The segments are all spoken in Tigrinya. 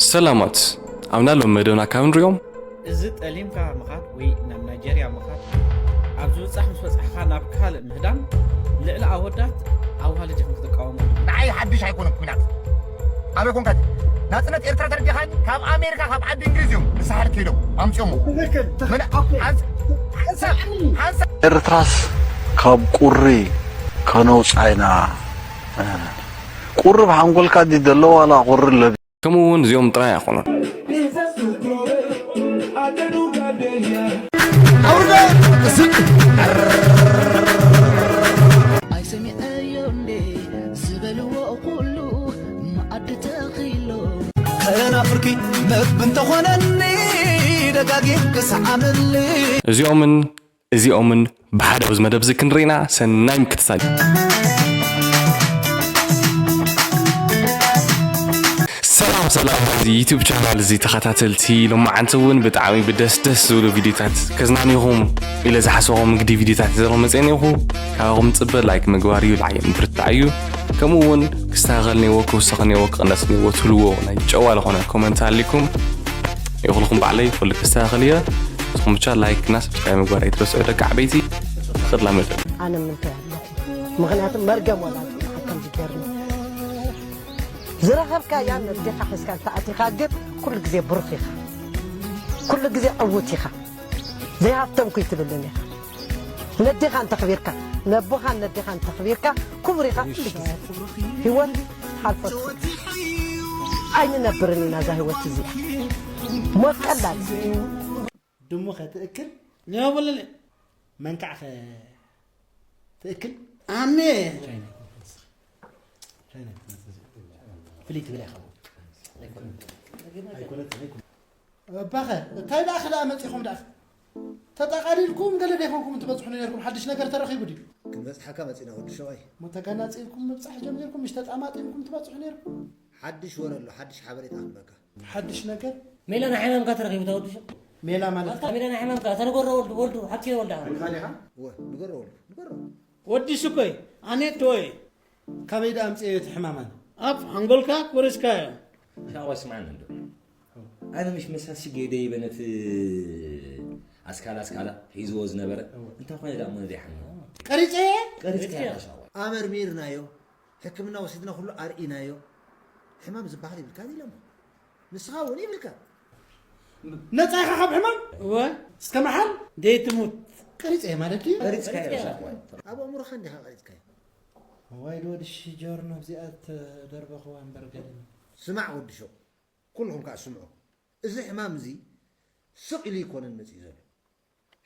ሰላማት፣ ኣብና ሎም መደብና ካብ ንሪኦም። እዚ ጠሊምካ ምኻድ ወይ ናብ ናይጀርያ ምኻድ፣ ኣብ ዝብጻሕ ምስ በጻሕካ ናብ ካልእ ምህዳን፣ ልዕሊ ኣወዳት ኣዋልድ ኢኽን ክትቃወሙ። ንዓይ ሓድሽ ኣይኮነን ኲናት። ኣበይ ኮንካ ናጽነት ኤርትራ ተረዲኻኒ? ካብ ኣሜሪካ ካብ ዓዲ እንግሊዝ እዮም ንሳሕል ከይዶም ኣምጺኦሞ። ሓንሳብ ሓንሳብ ኤርትራስ ካብ ቁሪ ከነውጻ ኢና። ቁሪ ብሓንጎልካ ድዩ ዘሎ ዋላ ቁሪ ለብ ከምኡ እውን እዚኦም ጥራይ ኣይኮኑን። ኣይሰሚዐዮ እንዴ ዝበልዎ ኩሉ መኣዲ ተኺሎ ከናፍርኪ መግቢ እንተኾነኒ ደጋጊም ክሰዓመሊ እዚኦምን እዚኦምን ብሓደ ኣብዚ መደብ እዚ ክንርኢና ሰናይ ምክትታል። ሰላም ሰላም፣ እዚ ዩቱብ ቻናል እዚ ተኸታተልቲ፣ ሎማዓንቲ እውን ብጣዕሚ ብደስ ደስ ዝብሉ ቪዲዮታት ከዝናንኹም ኢለ ዝሓሰኹም ግዲ ቪዲዮታት ዘሎ መፅእን ኢኹ። ካባኹም ፅበ ላይክ ምግባር እዩ ልዓይ ብርታዕ እዩ። ከምኡ እውን ክስተኻኸል ነይዎ ክውሰኽ ነይዎ ክቕነስ ነይዎ ትብልዎ ናይ ጨዋ ዝኾነ ኮመንት ኣሊኩም ይኹልኹም ባዕለይ ኩሉ ክስተኻኸል እየ። ንስኹም ብቻ ላይክ እና ሰብስክራይብ ምግባር ኣይትረስዑ ደቂ ዓበይቲ። ክላመድ ኣነ ምንታይ ኣለኹ? ምኽንያቱ መርገም ወላዲ ኢኻ ከምዚ ገርኒ ዝረኸብካያ ነዴኻ ሒዝካ እንተኣቲኻ ግን ኩሉ ግዜ ብሩኽ ኢኻ፣ ኩሉ ግዜ ዕውት ኢኻ። ዘይሃብተምኩ ይትብልን ኢኻ። ነዴኻ እንተኽቢርካ፣ ነቦኻን ነዴኻ እንተኽቢርካ ክቡር ኢኻ። ኩሉ ግዜ ህይወት ሓልፎ ትኽእል ኣይንነብርን ኢና እዛ ህይወት እዚኣ ሞት ቀላል ድሙ ኸትእክል ኒያበለለ መንካዕ ኸትእክል ኣሜ ፍልይ ትብል ኢኻ። ኣባኸ እንታይ ደኣ ክልኣ መፂኹም ደኣ ተጠቓሊልኩም ገለ ደይኮንኩም ትበፅሑ ነርኩም ሓድሽ ነገር ተረኺቡ ድዩ? ክንበፅሓካ መፂና ወዲ ሸዋይ። ሞ ተጋናፂልኩም ምብፃሕ ጀሚርኩም ምሽ ተጣማጢምኩም ትበፅሑ ነርኩም። ሓድሽ ወረ ኣሎ ሓድሽ ሓበሬታ ክንበካ። ሓድሽ ነገር ሜላ ናይ ሕማምካ ተረኺቡ ተወድሾ ሜላ ማለት ሜላ ናይ ሕማምካ ተነገሮ ወልዱ ወልዱ ሓኪ ወልዳ እወ ንገሮ ወልዱ ንገሮ። ወዲ ሽኮይ ኣኔት ወይ ካበይ ደኣ ኣምፅኦ እቲ ሕማማን ኣብ ሓንጎልካ ኮረስካዮ። ሻዋይ ስማዕኒ እንዶ ኣነ ምሽ መሳሲ ገይደ ይበነት ኣስካላ ኣስካላ ሒዝዎ ዝነበረ እንታይ ኮነ ደኣ ሞ ዘይሓሚ ቀሪፀ ቀሪፅካ ሻዋይ ኣመርሚርናዮ ሕክምና ወሲድና ኩሉ ኣርኢናዮ። ሕማም ዝበሃል ይብልካ ኢሎሞ ንስኻ እውን ይብልካ። ነፃ ኢኻ ካብ ሕማም እወ እስከ መሓል ደይትሙት ቀሪፀ ማለት ድዩ? ቀሪፅካዮ ሻዋይ ኣብ ኣእምሮኻ እንዲኻ ቀሪፅካዮ። ዋይ ወዲ ሽጆር ነብዚኣ ተደርበኽዋ እምበር ገለ ስማዕ ወዲ ሸው ኩልኹም ከዓ ስምዑ። እዚ ሕማም እዚ ስቕ ኢሉ ኣይኮነን መፂኡ ዘሎ።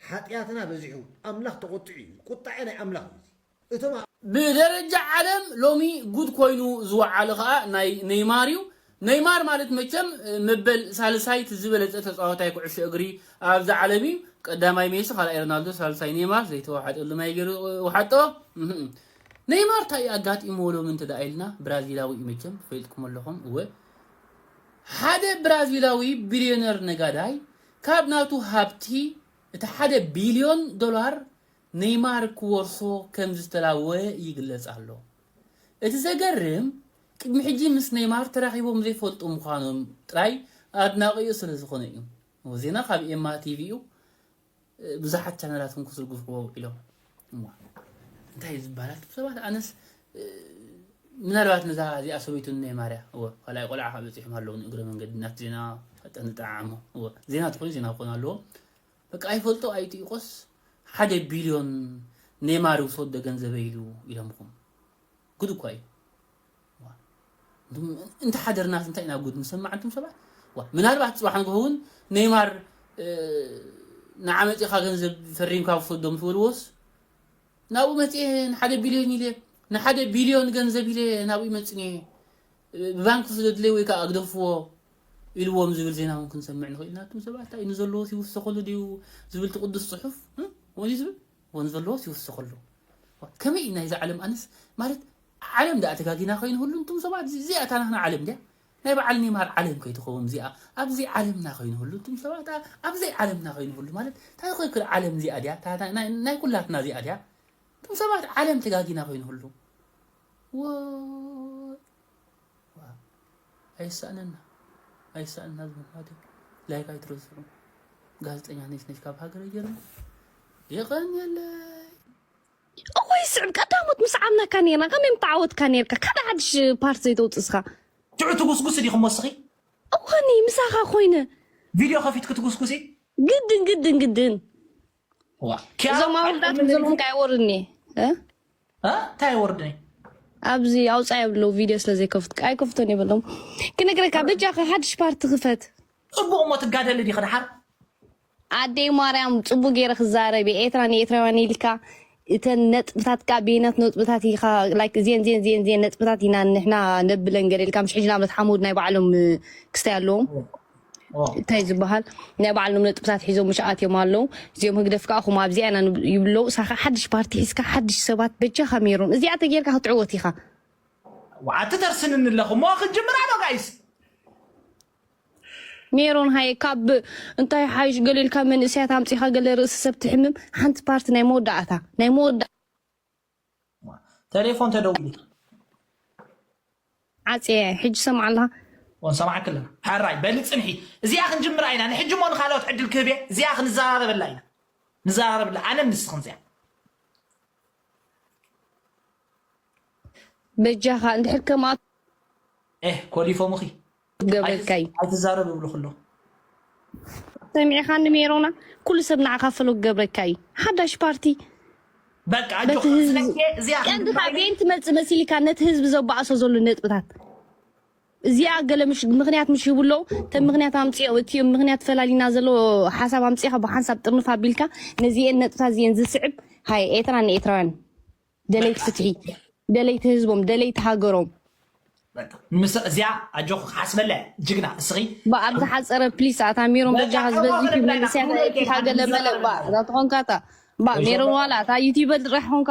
ሓጢኣትና በዚሑ ኣምላኽ ተቖጢዑ እዩ። ቁጣዐ ናይ ኣምላኽ እዩ እዚ። እቶም ብደረጃ ዓለም ሎሚ ጉድ ኮይኑ ዝወዓለ ኸኣ ናይ ኔይማር እዩ። ኔይማር ማለት መቸም መበል ሳልሳይ እቲ ዝበለጸ ተጻዋታይ ኩዕሾ እግሪ ኣብዛ ዓለም እዩ። ቀዳማይ ሜሲ፣ ካልኣይ ሮናልዶ፣ ሳልሳይ ኔይማር ዘይተዋሓጠሉ ማይ ገይሩ ወሓጦ። ኔይማር እንታይ እዩ ኣጋጢምዎ ሎሚ እንተ ደኣ ኢልና ብራዚላዊ እዩ መቸም ፈሊጥኩም ኣለኹም። እወ ሓደ ብራዚላዊ ቢልዮነር ነጋዳይ ካብ ናቱ ሃብቲ እቲ ሓደ ቢልዮን ዶላር ኔይማር ክወርሶ ከም ዝተላወ ይግለጽ ኣሎ። እቲ ዘገርም ቅድሚ ሕጂ ምስ ኔይማር ተራኺቦም ዘይፈልጡ ምዃኖም ጥራይ ኣድናቒኡ ስለ ዝኾነ እዩ። ዜና ካብ ኤማ ቲቪ እዩ። ብዙሓት ቻነላት እውን ክዝርግሕዎ ውዒሎም። እሞ እንታይ እዩ ዝበሃል ኣቱም ሰባት? ኣነስ ምናልባት ነዛ እዚኣ ሰበይቱ ኔይማር እያ። እወ ካልኣይ ቆልዓ ከዓ በፂሖም ኣለዉ ንእግረ መንገዲ ናት ዜና ጠንጣዓሞ። እወ ዜና ትኾኑ ዜና ክኾኑ ኣለዎም። በቃ ኣይፈልጦ ኣይጥይቆስ ሓደ ቢልዮን ኔይማር ይውሰዶ ገንዘበይ ኢሉ ኢሎምኹም። ጉድ እኳ እዩ። እንተሓደርናስ እንታይ ኢና ጉድ ንሰማዕ እንቱም ሰባት? ምናልባት ፅባሕ ንግሆ እውን ኔይማር ንዓ መፂኻ ገንዘብ ፈሪምካ ውሰዶ ምስ በልዎስ ናብኡ መፅኤ ንሓደ ቢልዮን ኢለ ንሓደ ቢልዮን ገንዘብ ኢለ ናብኡ ይመፅን እየ ብባንክ ስደድለይ ወይ ከዓ ግደፍዎ ኢልዎም ዝብል ዜና እውን ክንሰምዕ ንኽእል ኢና። እቱም ሰባት እንታይ ንዘለዎስ ይውሰኸሉ ድዩ ዝብል እቲ ቅዱስ ፅሑፍ እውን እዩ ዝብል ንዘለዎስ ይውሰኸሉ። ከመይ እዩ ናይዛ ዓለም ኣነስ ማለት ዓለም ደኣ ተጋጊና ከይንህሉ እንቱም ሰባት እዚኣ እታ ናህና ዓለም ድያ ናይ በዓል ኔማር ዓለም ከይትኸውን እዚኣ ኣብዚ ዓለምና ከይንህሉ እንቱም ሰባት ኣብዘይ ዓለምና ከይንህሉ ማለት እንታይ ኮይክል ዓለም እዚኣ ድያ ናይ ኩላትና እዚኣ ድያ እንቱም ሰባት ዓለም ተጋጊና ከይንህሉ ኣይሳእነና ኣይሳእልና ዝብል ማለት እዩ። ላይክ ኣይትረስዑ። ጋዜጠኛ ነሽ ነሽ ካብ ሃገር ጀርመን። የቐንየለይ። እወ ይስዕብ ቀዳሞት ምስ ዓምናካ ነርና ከመይ ምተዓወትካ ነርካ ካልእ ሓድሽ ፓርት ዘይተውፅእ እስኻ። ሽዑ ትጉስጉስ ዲኹም ወስኺ? እወኒ ምሳኻ ኮይነ። ቪድዮ ከፊትኪ ትጉስጉሲ? ግድን ግድን ግድን። እዞም ኣወዳት ዘለኹም ከ ኣይወርድኒ እ? እንታይ ኣይወርድኒ? ኣብዚ ኣውፃ የብለው ቪድዮ ስለ ዘይከፍት ኣይከፍቶን የበሎም። ክነግረካ በጃኻ ሓድሽ ፓርቲ ክፈት። ፅቡቕ እሞ ትጋደሊ ዲኺ ደሓር? ኣደይ ማርያም ፅቡቅ ገይረ ክዛረብ እየ ኤርትራ ንኤርትራውያን ኢልካ እተን ነጥብታት ካ ቤናት ነጥብታት ኢኻ like እዚን ዚን ዚን ዚን ነጥብታት ኢና ንሕና ነብለን ገለ ኢልካ ምሽ ሕጂ ንኣብነት ሓሙድ ናይ ባዕሎም ክስታይ ኣለዎም እንታይ ዝበሃል ናይ ባዕሎም ነጥብታት ሒዞም ምሽ ኣትዮም ኣለዉ እዚኦም ህግደፍ ከዓ ኹም ኣብዚኣ ኢና ይብለው ሳኻ ሓድሽ ፓርቲ ሒዝካ ሓድሽ ሰባት በጃኻ ሜሮን እዚኣ ተጌርካ ክትዕወት ኢኻ ዋዓቲ ተርስንኒ ኣለኹ እሞ ክጅምር ኣሎ ጋይስ ሜሮን ሃየ ካብ እንታይ ሓይሽ ገለ ኢልካ መንእሰያት ኣምጺኻ ገለ ርእሲ ሰብ ትሕምም ሓንቲ ፓርቲ ናይ መወዳእታ ናይ መወዳ ቴሌፎን ተደውሉ ዓጽየ ሕጂ ሰምዓ ኣለኻ ወንሰማዕክ ኣለና ሓራይ በሊ ጽንሒ እዚኣ ክንጅምራ ኢና ንሕጂ ሞ ንካልኦት ዕድል ክህብ እየ እዚኣ ክንዘራረበላ ኢና ንዘራረብላ ኣነ ንስኽን እዚኣ በጃኻ እንድሕር ከምኣ ኤህ ኮሊፎምኺ ክገብረልካ እዩ። ኣይትዛረብ ይብሉኺ ኣለዉ። ሰሚዕኻኒ ሜሮና? ኩሉ ሰብ ንዓኻ ፈሎ ክገብረካ እዩ። ሓዳሽ ፓርቲ በቃ ኣጆኺ በቲ ህዝቢ ስለዚህ እዚኣ ቀንድኻ ክንድማይ ቤን ትመጽእ መሲልካ ነቲ ህዝቢ ዘባእሶ ዘሎ ነጥብታት እዚኣ ገለ ምሽ ምኽንያት ምሽ ሂቡ ኣለዉ እተን ምኽንያት ኣምፅኦ እቲ ምኽንያት ፈላሊና ዘሎ ሓሳብ ኣምፅኻ ብሓንሳብ ጥርንፍ ኣቢልካ ነዚኤን ነጥብታት እዚኤን ዝስዕብ ሃይ ኤርትራ ንኤርትራውያን ደለይቲ ፍትሒ፣ ደለይቲ ህዝቦም፣ ደለይቲ ሃገሮም። እዚኣ ኣጆኺ ክሓስበላ እያ ጅግና እስኺ። ባ ኣብ ዝሓፀረ ፕሊስ ኣታ ሜሮን በጃኻ ዝበዝሕ ዩቲዩብ መንእሰያት ኣየእቲኻ ገለ መለ ባ እዛ ትኾንካ እታ ባ ሜሮን ዋላ እታ ዩቲዩበር ጥራሕ ኾንካ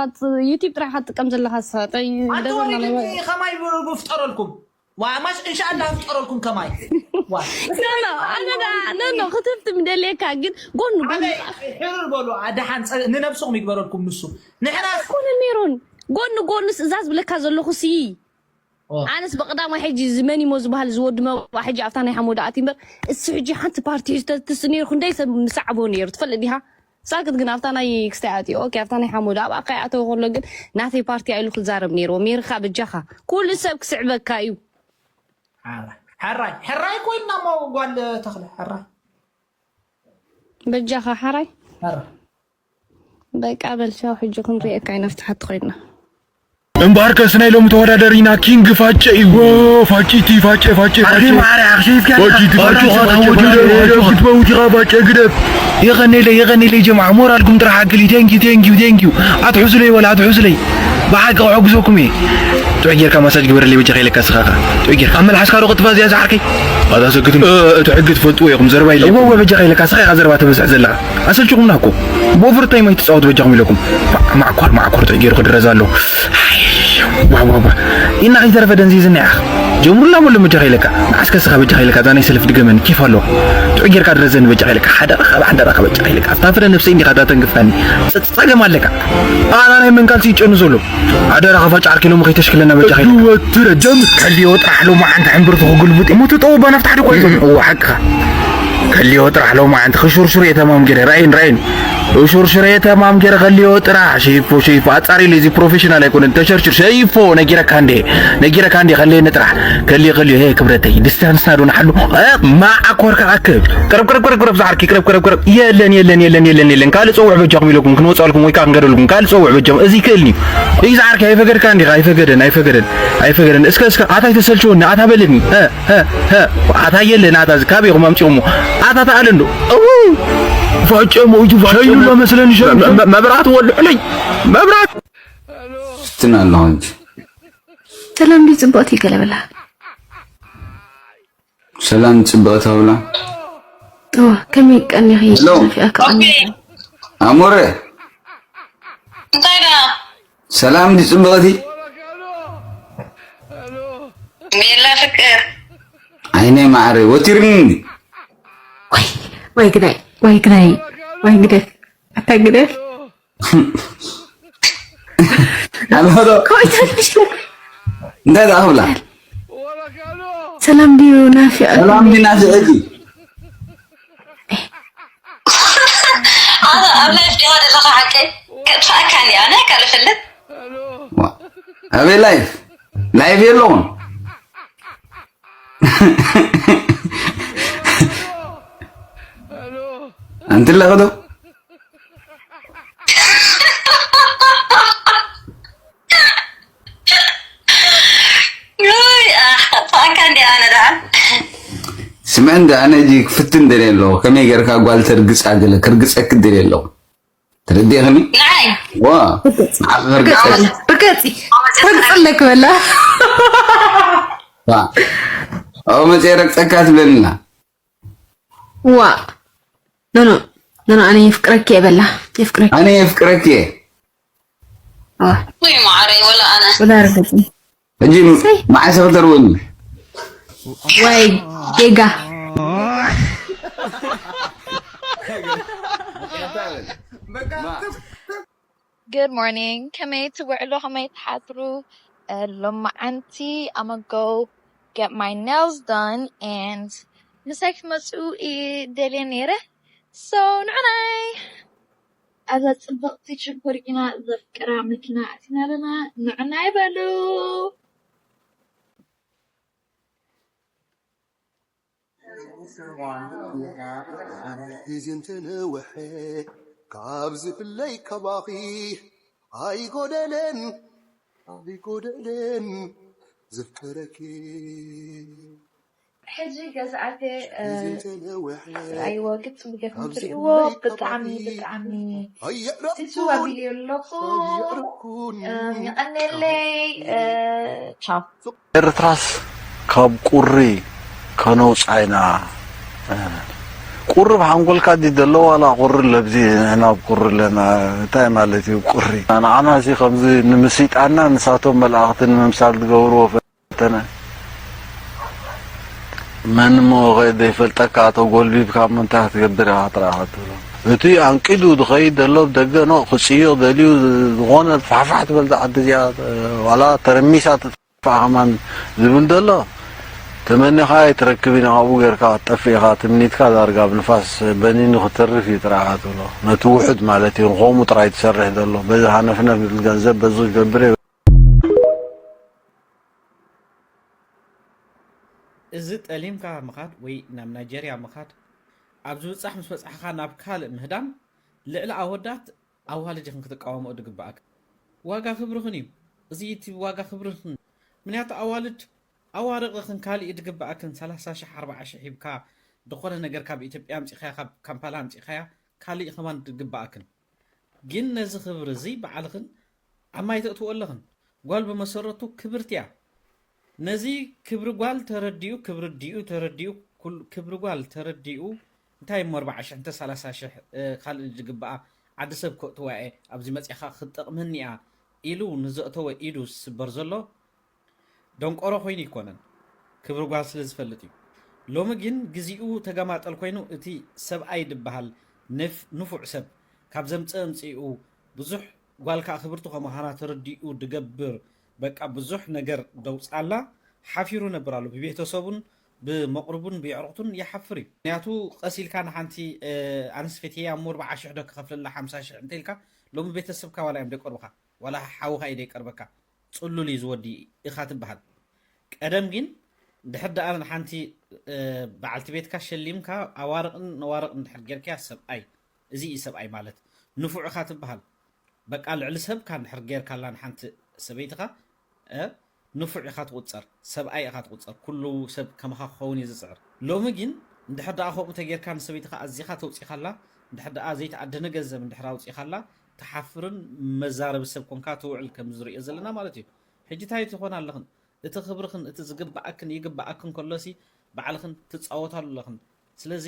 ዩቲዩብ ጥራሕ ኢኻ ትጥቀም ዘለኻ ንስኻ እንታይ ኣቲ ደበና ወሪድኒ ከማይ ብፍጠረልኩም። ዋ ማሽ እንሻኣላ ፍጠረልኩም ከማይ ዋ ኖ ኖ ኣነ ዳ ኖ ኖ ክትፍቲ ምደልየካ ግን ጎኑ ጎኑ ኣበይ ሕርር በሉ ኣድሓን ጸ- ንነብስኹም ይግበረልኩም ንሱ ንሕና ኣይኮነን ሜሮን ጎኑ ጎኑስ እዛ ዝብለካ ዘለኹ ሲ ኦ። ኣነስ ብቐዳማይ ሕጂ እዚ መን ኢሞ ዝበሃል ዝወዲ መባእ ሕጂ ኣብታ ናይ ሓሞዳ ኣትዩ እምበር እሱ ሕጂ ሓንቲ ፓርቲ ሒዙ ተትስ ነይሩ ክንደይ ሰብ ምሰዓቦ ነይሩ ትፈልጥ ዲኻ ሳክት ግን ኣብታ ናይ ክስታይ ኣትዩ ኦኬ ኣብታ ናይ ሓሞዳ ኣብኣ ከይኣተወ ከሎ ግን ናተይ ፓርቲ ኢሉ ክዛረብ ነይርዎ ሜርካ በጃኻ ኩሉ ሰብ ክስዕበካ እዩ ሕራይ ሕራይ ኮይንና ሞ ጓል ተኽለ ሕራይ በጃኻ ሓራይ ሕራይ በቃ በል ቻው ሕጂ ክንሪኤካ ኢና ፍትሓት ኮይና እምበኣርከስ ናይ ሎሚ ተወዳደሪና ኪንግ ፋጨ እዩ። ፋጭቲ ፋጨ ፋጨ ፋጨ ፋጭቲ ፋጨ ክትመውት ኢኻ ፋጨ ግደፍ። የቐኔለ የቐኔለ ጀማዓ ሞራልኩም ጥራሕ ኣክሊ thank you thank you thank you ኣትሕዙለይ ወላ ኣትሕዙለይ ብሓቂ ክሕግዘኩም እየ። ጥዑይ ጌርካ ማሳጅ ግበረለይ በጃኻ ኢለካ ስኻኻ ጥዑይ ጌርካ ኣብ መልሓስካ ዶ ቅጥፋ እዚኣ ዝዓርከይ ኣታ ሰክትም እቲ ሕጊ ትፈልጥዎ ኢኹም ዘረባ ኢለ እወ በጃኻ ኢለካ ስኻ ኢኻ ዘረባ ተበዝሕ ዘለኻ ኣሰልችኹምና እኮ ብኦቨርታይም ኣይትፃወት በጃኹም ኢለኩም ማዕኳር ማዕኳር ጥዑይ ገይሩ ክድረዝ ኣለዎ ዋዋዋ ኢና ከይተረፈ ደንዚዝና ኢኻ ጀምሩላ በሎ በጃኻ ኢለካ ንዓስከ ስኻ በጃኻ ኢለካ እዛ ናይ ሰልፍ ድገመኒ ኬፍ ኣለዋ ጥዑይ ጌርካ ድረዘኒ በጃኻ ኢለካ ሓደራኻ ብሓደራኻ በጃኻ ኢለካ ኣብታ ፍረ ነብሰይ እንዲኻ ዳተንግፍካኒ ፀገም ኣለካ ኣና ናይ መንካልሲ ይጨኑ ዘሎ ኣደራ ኸፋጭ ዓርኪ ሎሚ ከይተሽክለና በጃኻ ኢለካ ወትረ ደም ከልዮ ጥራሕ ሎማዓንቲ ሕምብርቲ ክጉልብጥ እሞ ትጠውባ ናብቲ ሓደ ኳይቶ እዋ ሓቅኻ ከልዮ ጥራሕ ሎማዓንቲ ክሹርሹር እየ ተማም ገይረ ራእይን ራእይን ሹርሹር እየ ተማም ገይረ ከልዮ ጥራሕ ሸይፎ ሸይፎ ኣጻሪሉ እዚ ፕሮፌሽናል ኣይኮነን ተሸርሽር ሸይፎ ነጊረካ እንዴ ነጊረካ እንዴ ከልየኒ ጥራሕ ከልዮ ከልዮ ሄ ክብረተይ ዲስታንስና ዶ ንሓሉ ማዓኮርካ ኣክብ ቅረብ ቅረብ ቅረብ ቅረብ ዝዓርኪ ቅረብ ቅረብ ቅረብ የለን የለን የለን የለን የለን ካልእ ጸውዕ በጃኹም ኢለኩም ክንወጻልኩም ወይ ከዓ ክንገደልኩም ካልእ ጸውዕ በጃኹም እዚ ይክእልኒ እዩ ዝዓርኪ ኣይፈገድካ እንዲኻ ኣይፈገደን ኣይፈገደን ኣይፈገደን እስከ እስከ ኣታ ኣይተሰልችወኒ ኣታ በለኒ ኣታ የለን ኣታ እዚ ካበይ ኢኹም ኣምጺኹሞ ኣታ ተኣለ እንዶ ፋጨሞ እዩ ፋጨሞ ሸይሉ መስለኒ ሸይሉ መብራት ወልዑለይ መብራት ስትናለሁ እንጂ ሰላም ድዩ ጽቡቕቲ ገለ በላ ሰላም ጽብቕቲ ኣውላ እዋ ከመይ ቀኒኺ ሄሎ። ጠፊኣካ ቀኒኺ ኣሞረ እንታይ ደኣ ሰላም ድዩ ጽብቕቲ ቤላ ፍቅር ዓይነይ ማዕረ ወቲርኒ እንዲ ወይ ግዳይ ወይ ግዳይ ወይ ግደፍ ኣታ ግደፍ ኣልሆዶ እንታይ ደኣ ክብላ ሰላም ድዩ ናፊቐ? ሰላም ዲና ስዕዲ ኣብ ላይፍ ዲኻ ዘለኻ ሓቀይ? ከጥፋእካ እንዲ ኣነ ካልእ ፈልጥ። ኣበይ ላይፍ? ላይፍ የለውን። ኣንቲ ኣለኸ ዶ? ኣካ እንዲ ኣነ ደኣ ስምዕ እንደ ኣነ እጂ ክፍትን ደልየ ኣለኹ። ከመይ ገርካ ጓል ተርግጻ ገለ ክርግጸክ ደልየ ኣለኹ። ተረዲእኽኒ? ንዓይ ዋ ንዓኺ ክርግጸክ ርገጺ ረግጽለክ በላ ዋ ኣብኡ መጽየ ረግጸካ ትብለኒ ኣላ። ዋ ኖኖ ኖኖ ኣነ የፍቅረኪ እየ በላ የፍቅረኪ ኣነ የፍቅረኪ እየ። ዋ ወይ ማዓረይ ወላ ኣነ ወላ ረገጺ ሕጂ መዓሰ ክተርውኒ ወይ ጌጋ Good morning. ከመይ ትውዕሉ? ከመይ ትሓድሩ? ሎማዓንቲ I'm gonna go get my nails done and ምሳይ ክትመፅኡ እየ ደልየ ነይረ። So ንዑናይ ኣብዛ ፅብቕቲ ችኮሪና ዘፍቅራ መኪና ኣቲና ኣለና። ንዑናይ በሉ። ግዜ እንተነውሐ ካብ ዝፍለይ ካባኺ ኣይጎደለን ኣይጎደለን ዘፍቀረኪ ሕጂ ገዛ ኣትየ ግዜ እንተነውሐ ኣይዎ ግጥም ገርኩም ካብ ትርእይዎ ዝፍለይ ብጣዕሚ ካባኺ ብጣዕሚ ኣየዕረፍኩን ትንስው ኣቢለ ኣለኹ ኣየዕረፍኩን የቐነለይ ቻው ስቕ ኤርትራስ ካብ ቁሪ ከነውፃ ኢና። ቁሪ ብሓንጎልካ ድዩ ዘሎ ዋላ ቁሪ ለብዚ ንሕና ኣብ ቁሪ ኣለና እንታይ ማለት እዩ ቁሪ ንዓና ሲ ከምዚ ንምስይጣንና ንሳቶም መላእኽቲ ንምምሳል ዝገብርዎ ፈተነ መን እሞ ከ ዘይፈልጠካ ተጎልቢብካ እሞ እንታይ ክትገብር ኢኻ ጥራኻ ትብሎ እቲ ኣንቂዱ ዝኸይድ ዘሎ ብደገ ኖ ክፅይቕ ደልዩ ዝኾነ ፋሕፋሕ ትበል እዛ ዓዲ እዚኣ ዋላ ተረሚሳ ትጥፋእ ከማን ዝብል ዘሎ ተመኒኻ ኣይትረክብን ኢኻ ኣብኡ ጌርካ ክትጠፍእ ኢኻ ትምኒትካ ዳርጋ ኣብ ንፋስ በኒኑ ክትተርፍ እዩ ጥራኻ ትብሎ ነቲ ውሑድ ማለት እዩ ንኸምኡ ጥራይ ትሰርሕ ዘሎ በዚ ሃነፍነፍ ዝብል ገንዘብ በዚ ክገብር እየ እዚ ጠሊምካ ምኻድ ወይ ናብ ናይጀርያ ምኻድ ኣብ ዝብጻሕ ምስ በጻሕኻ ናብ ካልእ ምህዳም ልዕሊ ኣወዳት ኣዋልድኽን ክትቃወምኦ ድግብኣክን ዋጋ ክብርኽን እዩ። እዚ እቲ ዋጋ ክብርኽን ምኽንያቱ ኣዋልድ ኣዋርቕኽን ካልእ ድግብኣክን ሰላሳ ሽሕ ኣርብዓ ሽሕ ሂብካ ዝኾነ ነገር ካብ ኢትዮጵያ ኣምጺኻያ ካብ ካምፓላ ኣምጺኻያ ካልእ ኸማን ድግብኣክን ግን ነዚ ክብሪ እዚ ባዕልኽን ኣብ ማይ ተእትዎ ኣለኽን። ጓል ብመሰረቱ ክብርቲ እያ። ነዚ ክብሪ ጓል ተረዲኡ ክብሪ ዲኡ ተረዲኡ ኩል- ክብሪ ጓል ተረዲኡ እንታይ እሞ ኣርብዓ ሽሕ እንተ ሰላሳ ሽሕ እ፣ ካልእ ዝግብኣ ዓዲ ሰብ ከእትዋ እየ ኣብዚ መፂኻ ክትጠቕመኒ እያ ኢሉ ንዘእተወ ኢዱ ዝስበር ዘሎ ደንቆሮ ኮይኑ ኣይኮነን፣ ክብሪ ጓል ስለ ዝፈልጥ እዩ። ሎሚ ግን ግዚኡ ተገማጠል ኮይኑ እቲ ሰብኣይ ድበሃል ንፍ- ንፉዕ ሰብ ካብ ዘምጽእ ኣምጺኡ ብዙሕ ጓል ከኣ ክብርቲ ከምዃና ተረዲኡ ድገብር በቃ ብዙሕ ነገር ደውጻላ ሓፊሩ ነብር ኣሎ ብቤተሰቡን ብመቕርቡን ብየዕሩኽቱን ይሓፍር እዩ። ምክንያቱ ቀስ ኢልካ ንሓንቲ እ፣ ኣንስ ፈትየያ እሞ ኣርብዓ ሽሕ ዶ ክኸፍለላ ሓምሳ ሽሕ እንተ ኢልካ ሎሚ ቤተሰብካ ዋላ እዮም ደይቀርቡኻ ዋላ ሓውኻ እዩ ደይቀርበካ። ጽሉል እዩ ዝወዲ ኢኻ ትበሃል። ቀደም ግን ድሕር ደኣ ንሓንቲ በዓልቲ ቤትካ ሸሊምካ ኣዋርቕን ነዋርቕን ድሕር ጌርካያ ሰብኣይ እዚ እዩ ሰብኣይ ማለት ንፉዕ ኢኻ ትበሃል። በቃ ልዕሊ ሰብካ እንድሕር ጌርካላ ንሓንቲ ሰበይትኻ እ፣ ንፉዕ ኢኻ ትቑጸር፣ ሰብኣይ ኢኻ ትቑጸር፣ ኩሉ ሰብ ከማኻ ክኸውን እዩ ዝጽዕር። ሎሚ ግን እንድሕር ደኣ ከምኡ ተጌርካ ንሰበይትኻ ኣዚኻ ተውጺኻላ፣ እንድሕር ደኣ ዘይተኣደነ ገንዘብ እንድሕር ኣውጺኻላ ትሓፍርን መዛረቢ ሰብ ኮንካ ትውዕል ከም ዝርእዮ ዘለና ማለት እዩ። ሕጂ እንታይ ትኾና ኣለኽን? እቲ ክብርኽን እቲ ዝግብኣክን ይግብኣክን ከሎሲ ባዕልኽን ትጻወታሉ ኣለኽን። ስለዚ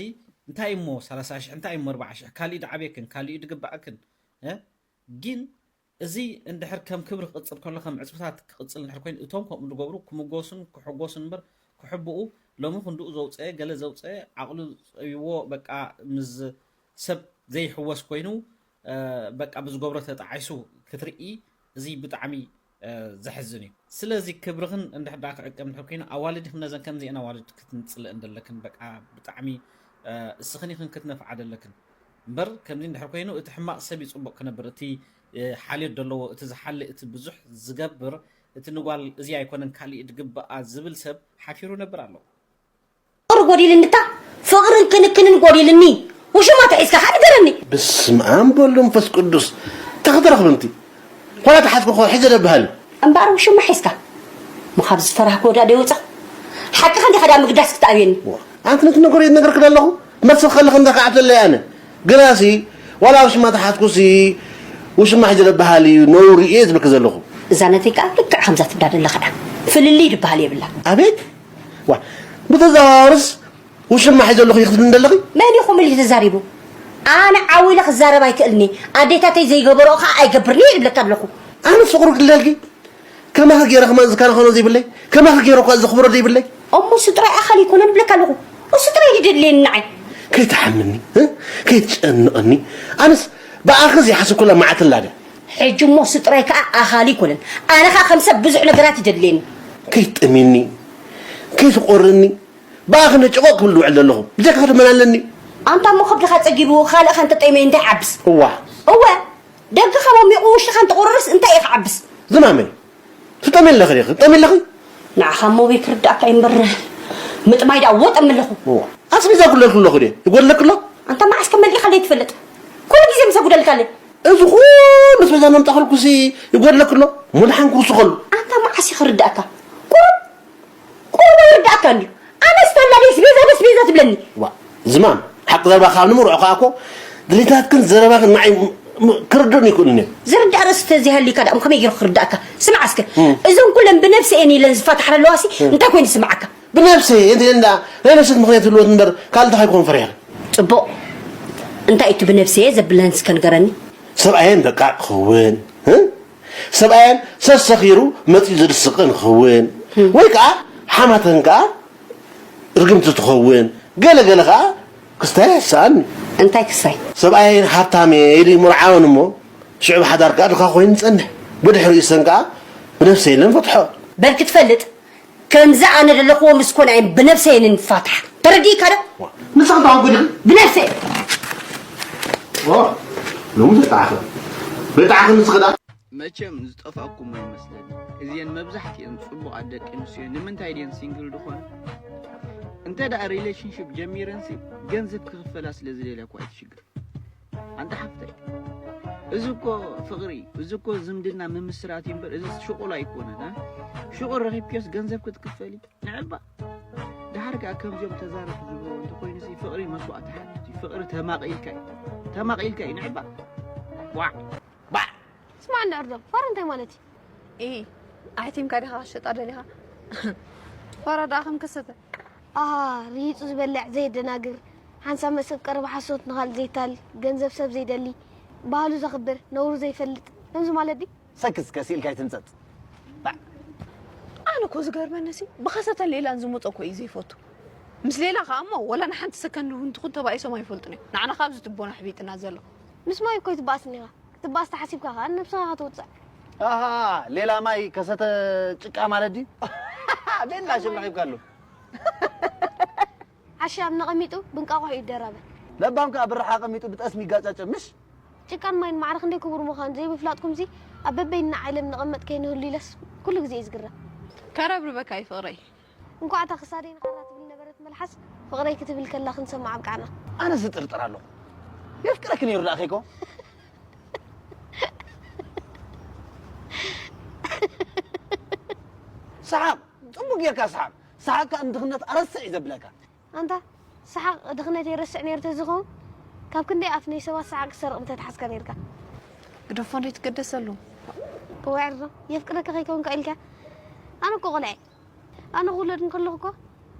እንታይ እሞ ሰላሳ ሽሕ እንታይ እሞ ኣርብዓ ሽሕ ካሊእ ድዓብየክን ካሊኡ ድግብኣክን እ? ግን እዚ እንድሕር ከም ክብሪ ክቕጽል ከሎ ከም ዕጽፍታት ክቕጽል እንድሕር ኮይኑ እቶም ከምኡ ዝገብሩ ክምጎሱን ክሕጎሱን እምበር ክሕብኡ ሎሚ ክንድኡ ዘውፀአ ገለ ዘውፀአ ዓቕሉ ፀቢዎ በቃ ምስ ሰብ ዘይሕወስ ኮይኑ በቃ ብዝገብሮ ተጣዒሱ ክትርኢ እዚ ብጣዕሚ ዘሕዝን እዩ። ስለዚ ክብርኽን እንድሕር ደኣ ክዕቀብ እንድሕር ኮይኑ ኣዋልድኽን ነዘን ከምዚአን ኣዋልድ ክትንጽልእ እንደለክን በቃ ብጣዕሚ እስኽን ኢኽን ክትነፍዓ ደለክን እምበር ከምዚ እንድሕር ኮይኑ እቲ ሕማቕ ሰብ እዩ ጽቡቕ ክነብር እቲ ሓልዮት ደለዎ እቲ ዝሓሊ እቲ ብዙሕ ዝገብር እቲ ንጓል እዚ ኣይኮነን ካሊእ ድግብኣ ዝብል ሰብ ሓፊሩ ነብር ኣሎ። ፍቕሪ ጎዲልኒ እታ ፍቕርን ክንክንን ጎዲልኒ። ውሽማ ተሒዝካ ኸዓ ንገረኒ። በስመ ኣብ ወወልድ ወመንፈስ ቅዱስ። እንታይ ክትረኽቢ እንቲ? ዋላ ተሓዝኩ እኮ ሒዘ ደብሃል። እምበኣር ውሽማ ሒዝካ? ሞ ካብ ዝፈራህክዎ ዳኣ ደይወጻ? ሓቅኻ እንዲኻ ዳኣ ምግዳስ ክትኣብየኒ? ኣንቲ ነቲ ነገር እየ ዝነግረኪ ዘለኹ። መልሲ ክኸልኽ እንተ ከዓብተለይ ኣነ። ግናሲ ዋላ ውሽማ ተሓዝኩሲ ውሽማ ሒዘ ደብሃል እዩ ነውሪ እየ ዝብለኪ ዘለኹ። እዛ ነተይ ከኣ ልክዕ ከምዛ ትብላ ዘለኻ ዳ ፍልልይ ድበሃል የብላ። ኣቤት ዋ ብተዘዋዋርስ ውሽማ ሒዘ ኣለኹ ይኽትብል እንደለኺ? መን እዩ ከምኡ ኢሉ ተዛሪቡ? ኣነ ዓው ኢለ ክዛረብ ኣይክእልኒ። ኣዴታተይ ዘይገበርኦ ከኣ ኣይገብርኒ እየ ዝብለካ ኣለኹ። ኣነስ ፍቕሩ ክልለልኪ ከማኺ ገይረ ከማን ዝከናኸኖ ዘይብለይ ከማኺ ገይረ እኳ ዘኽብሮ ዘይብለይ። እሞ እሱ ጥራይ ኣኻሊ ኣይኮነን እብለካ ኣለኹ። እሱ ጥራይ እዩ ደድልየኒ ንዓይ። ከይትሓምኒ እ? ከይትጨንቐኒ። ኣነስ ብኣኺ ዘይሓሰብኩላ መዓልቲ ኣላ ድያ? ሕጂ እሞ እሱ ጥራይ ከኣ ኣኻሊ ኣይኮነን። ኣነ ከኣ ከም ሰብ ብዙሕ ነገራት እዩ ደድልየኒ። ከይትጠምየኒ ከይትቖርኒ ብኣኺ ነጭቖ ክብል ዝውዕል ዘለኹ ብጀካ ክትመላለኒ። ኣንታ እሞ ከብድኻ ጸጊቡ ካልእኻ እንተጠምየ እንታይ ይዓብስ? እዋ እወ ደገኻ ሞሚቑ ውሽጥኻ እንተቑርርስ እንታይ እዩ ክዓብስ? ዝማመይ ትጠምየ ኣለኺ ዲኺ ትጠምየ ኣለኺ? ንዓኻ እሞ ኣበይ ክርድኣካ እዩ እምበር ምጥማይ ደኣ ወጥ እምለኹ። እዋ ኣስቤዛ ክጉደልኪ ኣለኹ ድየ ይጎድለኪ ኣሎ? ኣንታ መዓስ ከ መሊእካለይ ትፈልጥ? ኩሉ ግዜ ምስ ኣጉደልካለይ። እዚ ኩሉ ኣስቤዛ ነምጣኸልኩሲ ይጎድለኪ ኣሎ? እሞ ደሓን ክውስኸሉ። ኣንታ መዓስ እዩ ክርድኣካ? ቁሩብ ቁሩብ ኣይርድኣካን ድዩ? ኣነ ዝተላልየ ኣስቤዛ በስቤዛ ትብለኒ። ዋ ዝማም ሓቂ ዘረባ ካብ ንምርዖ ከኣ እኮ ድሌታትክን ዘረባክን ንዓይ ም- ም- ክርድኡኒ ይክእሉን እዮም። ዝርዳእ ርእሲ ተዘይሃልዩካ ደኣ ከመይ ገይሩ ክርዳእካ? ስምዓ እስከ እም። እዞም ኩለን ብነብሰ እየን ኢለን ዝፋታሓ ኣለዋሲ እንታይ ኮይኑ ዝስምዓካ? ብነብሰ እንተ እንዳ ናይ ነፍሰት ምክንያት ህልወት እምበር ካልእ እንታይ ክኾን ፈሪሐ? ጽቡቕ እንታይ እቲ ብነብሰ እየ ዘብለን እስከ ንገረኒ። ሰብኣየን ደቃቕ ክኸውን እ? ሰብኣየን ሰብ ሰኺሩ መፂኡ ዘድስቐ ንኸውን ወይ ከዓ ሓማተን ከዓ ርግምቲ ትኸውን ገለ ገለ ከዓ ክስታይ ኣይሰኣን እንታይ ክስታይ ሰብኣየን ሃብታም እየ ኢሉ ይምርዓወን እሞ ሽዑ ብሓዳር ከዓ ድኻ ኮይኑ ይፀንሕ ብድሕሪኡ ሰን ከዓ ብነፍሰ የለን ፈትሖ በል ክትፈልጥ ከምዚ ኣነ ዘለኽዎ ምስ ኮነ እየ ብነብሰይ እየ ንፋታሕ ተረዲእካ ዶ ንስኺ ተዋጉዲ ብነብሰይ ሎሚ ተጣዕኺ ብጣዕኺ ንስኺ ዳ መቸም ዝጠፋእኩም ኣይመስለኒ እዚኤን መብዛሕትኤን ፅቡቓት ደቂ ኣንስትዮ ንምንታይ ድየን ሲንግል ዝኾነ እንተ ደኣ ሪሌሽንሽፕ ጀሚረንሲ ገንዘብ ክኽፈላ ስለ ዝደልያ እኳ ኣይትሽግር ኣንታ ሓፍተይ እዚ እኮ ፍቕሪ እዚ እኮ ዝምድና ምምስራት እዩ እምበር እዚ ሽቑል ኣይኮነን እ ሽቑል ረኺብክዮስ ገንዘብ ክትክፈሊ ንዕባ ደሓር ከኣ ከምዚኦም ተዛረብቲ ዝብልዎ እንተኾይኑሲ ፍቕሪ መስዋእቲ ሓትት እዩ ፍቕሪ ተማቒልካ እዩ ተማቒልካ እዩ ንዕባ ዋዕ ባዕ ስማዕ እንዳ ዕርዶም ፋራ እንታይ ማለት እዩ? ኢ ኣሕቲምካ ዲኻ ክትሸጣ ደሊኻ? ፋራ ደኣ ከም ከሰተ ኣሃ ርሂጹ ዝበልዕ ዘየደናግር ሓንሳብ መሰብ ቀረባ ሓሶት ንኻልእ ዘይታል ገንዘብ ሰብ ዘይደሊ ባህሉ ዘኽብር ነውሩ ዘይፈልጥ ከምዚ ማለት ድዩ? ሰክስ ከሲእልካ ኣይትምጸጽ። ባዕ። ኣነ እኮ ዝገርመኒ ሲ ብኸሰተን ሌላን ዝመጾ እኮ እዩ ዘይፈቱ። ምስ ሌላ ከኣ እሞ ወላ ንሓንቲ ሰከንድ እውን ትኹን ተባኢሶም ኣይፈልጡን እዮም። ንዓና ካብ ዝትቦና ኣሕቢጥና ዘሎ። ምስ ማይ እኮ ይትበኣስ እኒኻ። ክትበኣስ ተሓሲብካ ከኣ ንነብስኻ ኢኻ ትውጽዕ። ኣሃ ሌላ ማይ ከሰተ ጭቃ ማለት ድዩ? ቤላ ሽም ረኺብካሉ። ዓሻ ኣብ ነቐሚጡ ብእንቃቑሖ እዩ ይደራበ። ለባም ከኣ ብራሓ ኣቐሚጡ ብጠስሚ ይጋጫጨ ምሽ? ጭቃን ማይን ማዕረ ክንደይ ክቡር ምዃኑ ዘይምፍላጥኩምሲ ኣብ በበይንና ዓለም ንቐመጥ ከይንህሉ ኢለስ ኩሉ ግዜ እየ ዝግረም። ከረብርበካ እዩ ፍቕረይ። እንኳዕ እታ ክሳደይ ንኻራ ትብል ነበረት መልሓስ ፍቕረይ ክትብል ከላ ክንሰምዓ ኣብቃዕና። ኣነስ እጥርጥር ኣለኹ። የፍቅረኪ ነይሩ ደኣ ከይኮ? ሰሓቕ! ጽቡቕ ጌርካ ሰሓቕ! ሰሓቕ ከኣ ንድኽነት ኣረስዕ እዩ ዘብለካ። ኣንታ ሰሓቕ ድኽነተይ ረስዕ ነይሩ ተዝኸውን ካብ ክንደይ ኣፍ ናይ ሰባት ሰሓቕ ክትሰርቕ ምተትሓዝካ ነይርካ። ግደፎ እንዶ ይትገደሰሉ። እዋይ ዕርዶ የፍቅረካ ከይከውንካ ኢልካ ኣነ እኮ ቆልዐ ኣነ ክውለድ እንከለኹ እኮ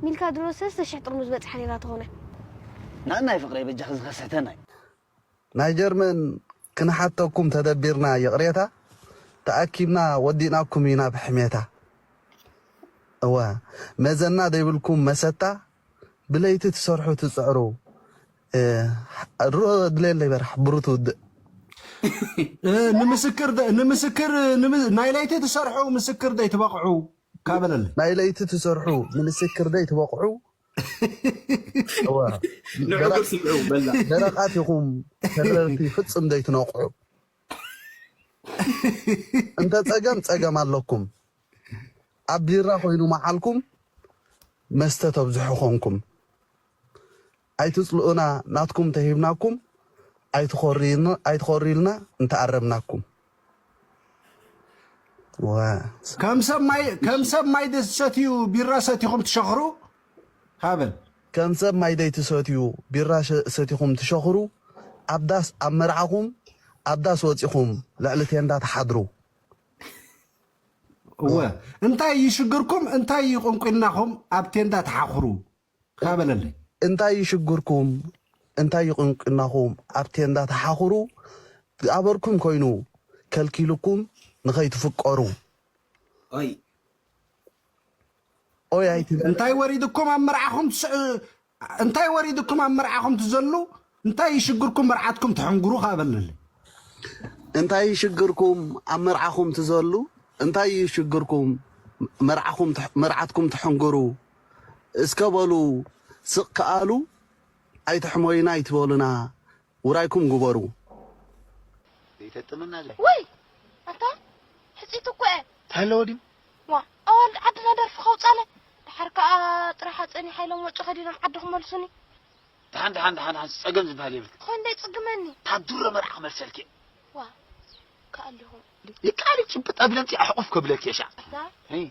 ሚልካ ድሮ ሰለስተ ሽሕ ጥርሙዝ በጽሓ ነይራ ትኾነ። ናናይ ፍቕረይ በጃኺ ዝኸሰተናይ። ናይ ጀርመን ክንሓተኩም ተደቢርና ይቕሬታ ተኣኪብና ወዲእናኩም ኢና ብሕሜታ እወ መዘና ዘይብልኩም መሰታ ብለይቲ ትሰርሑ ትጽዕሩ እ፣ ርኦ ድሌለይ በራሕ ብሩ ትውድእ እ፣ ንምስክር ደ- ንምስክር ንምስ- ናይ ለይቲ ትሰርሑ ምስክር ደይ ትበቕዑ ካበለለ። ናይ ለይቲ ትሰርሑ ንምስክር ደይ ትበቕዑ። እወ። ንዕግር ስምዑ በላ። ደረቓት ኢኹም፣ ተረርቲ ፍጽም ደይ ትነቕዑ። እንተ ጸገም ጸገም ኣለኩም፣ ኣብ ቢራ ኮይኑ መዓልኩም መስተ ተብዝሑ ኾንኩም። ኣይትጽልኡና፣ ናትኩም ተሂብናኩም፣ ኣይትኾርዩና- ኣይትኾርዩልና እንተኣረምናኩም። ወ- ከም ሰብ ማይ ከም ሰብ ማይ ደስ ሰትዩ ቢራ ሰቲኹም ትሸኽሩ። ሃበል ከም ሰብ ማይ ደይትሰትዩ ቢራ ሸ- ሰቲኹም ትሸኽሩ። ኣብ ዳስ ኣብ መርዓኹም ኣብ ዳስ ወጺኹም ልዕሊ ቴንዳ ትሓድሩ። እወ፣ እንታይ ይሽግርኩም? እንታይ ይቁንቁናኹም? ኣብ ቴንዳ ትሓኽሩ። ሃበለለይ። እንታይ ይሽግርኩም? እንታይ ይቁንቁናኹም? ኣብ ቴንዳ ትሓኽሩ። ዝኣበርኩም ኮይኑ ከልኪሉኩም ንኸይትፍቀሩ። ኦይ ኦይ ኣይትበል። እንታይ ወሪድኩም ኣብ መርዓኹም ትስ- እንታይ ወሪድኩም ኣብ መርዓኹም ትዘሉ? እንታይ ይሽግርኩም መርዓትኩም ትሕንግሩ? ሃበለለይ። እንታይ ይሽግርኩም ኣብ መርዓኹም ትዘሉ? እንታይ ይሽግርኩም መርዓኹም ትሕ- መርዓትኩም ትሕንግሩ? እስከ በሉ ስቕ ከኣሉ ኣይትሕመዩና ኣይትበሉና፣ ውራይኩም ግበሩ። ዘይተጥምና ዘይ ወይ ኣታ ሕፂት እኮ እየ። ተለዎ ድዩ? ዋ ኣዋልድ ዓድና ደርፊ ከውፃለ ድሓር ከዓ ጥራሕ ኣፀኒ ሓይሎም ወፁ ከዲኖም ዓዲ ክመልሱኒ። ደሓን ደሓን ደሓን ደሓን ጸገም ዝበሃል የብልክ። ኾን ደይ ፅግመኒ። ታዱረ መርዓ ክመልሰልክ እየ። ዋ ከኣሊኹም ይቃል ጭብጥ ኣቢለምፂ ኣሕቁፍ ከብለክ እየ ሻዕ። ዳ ሄይ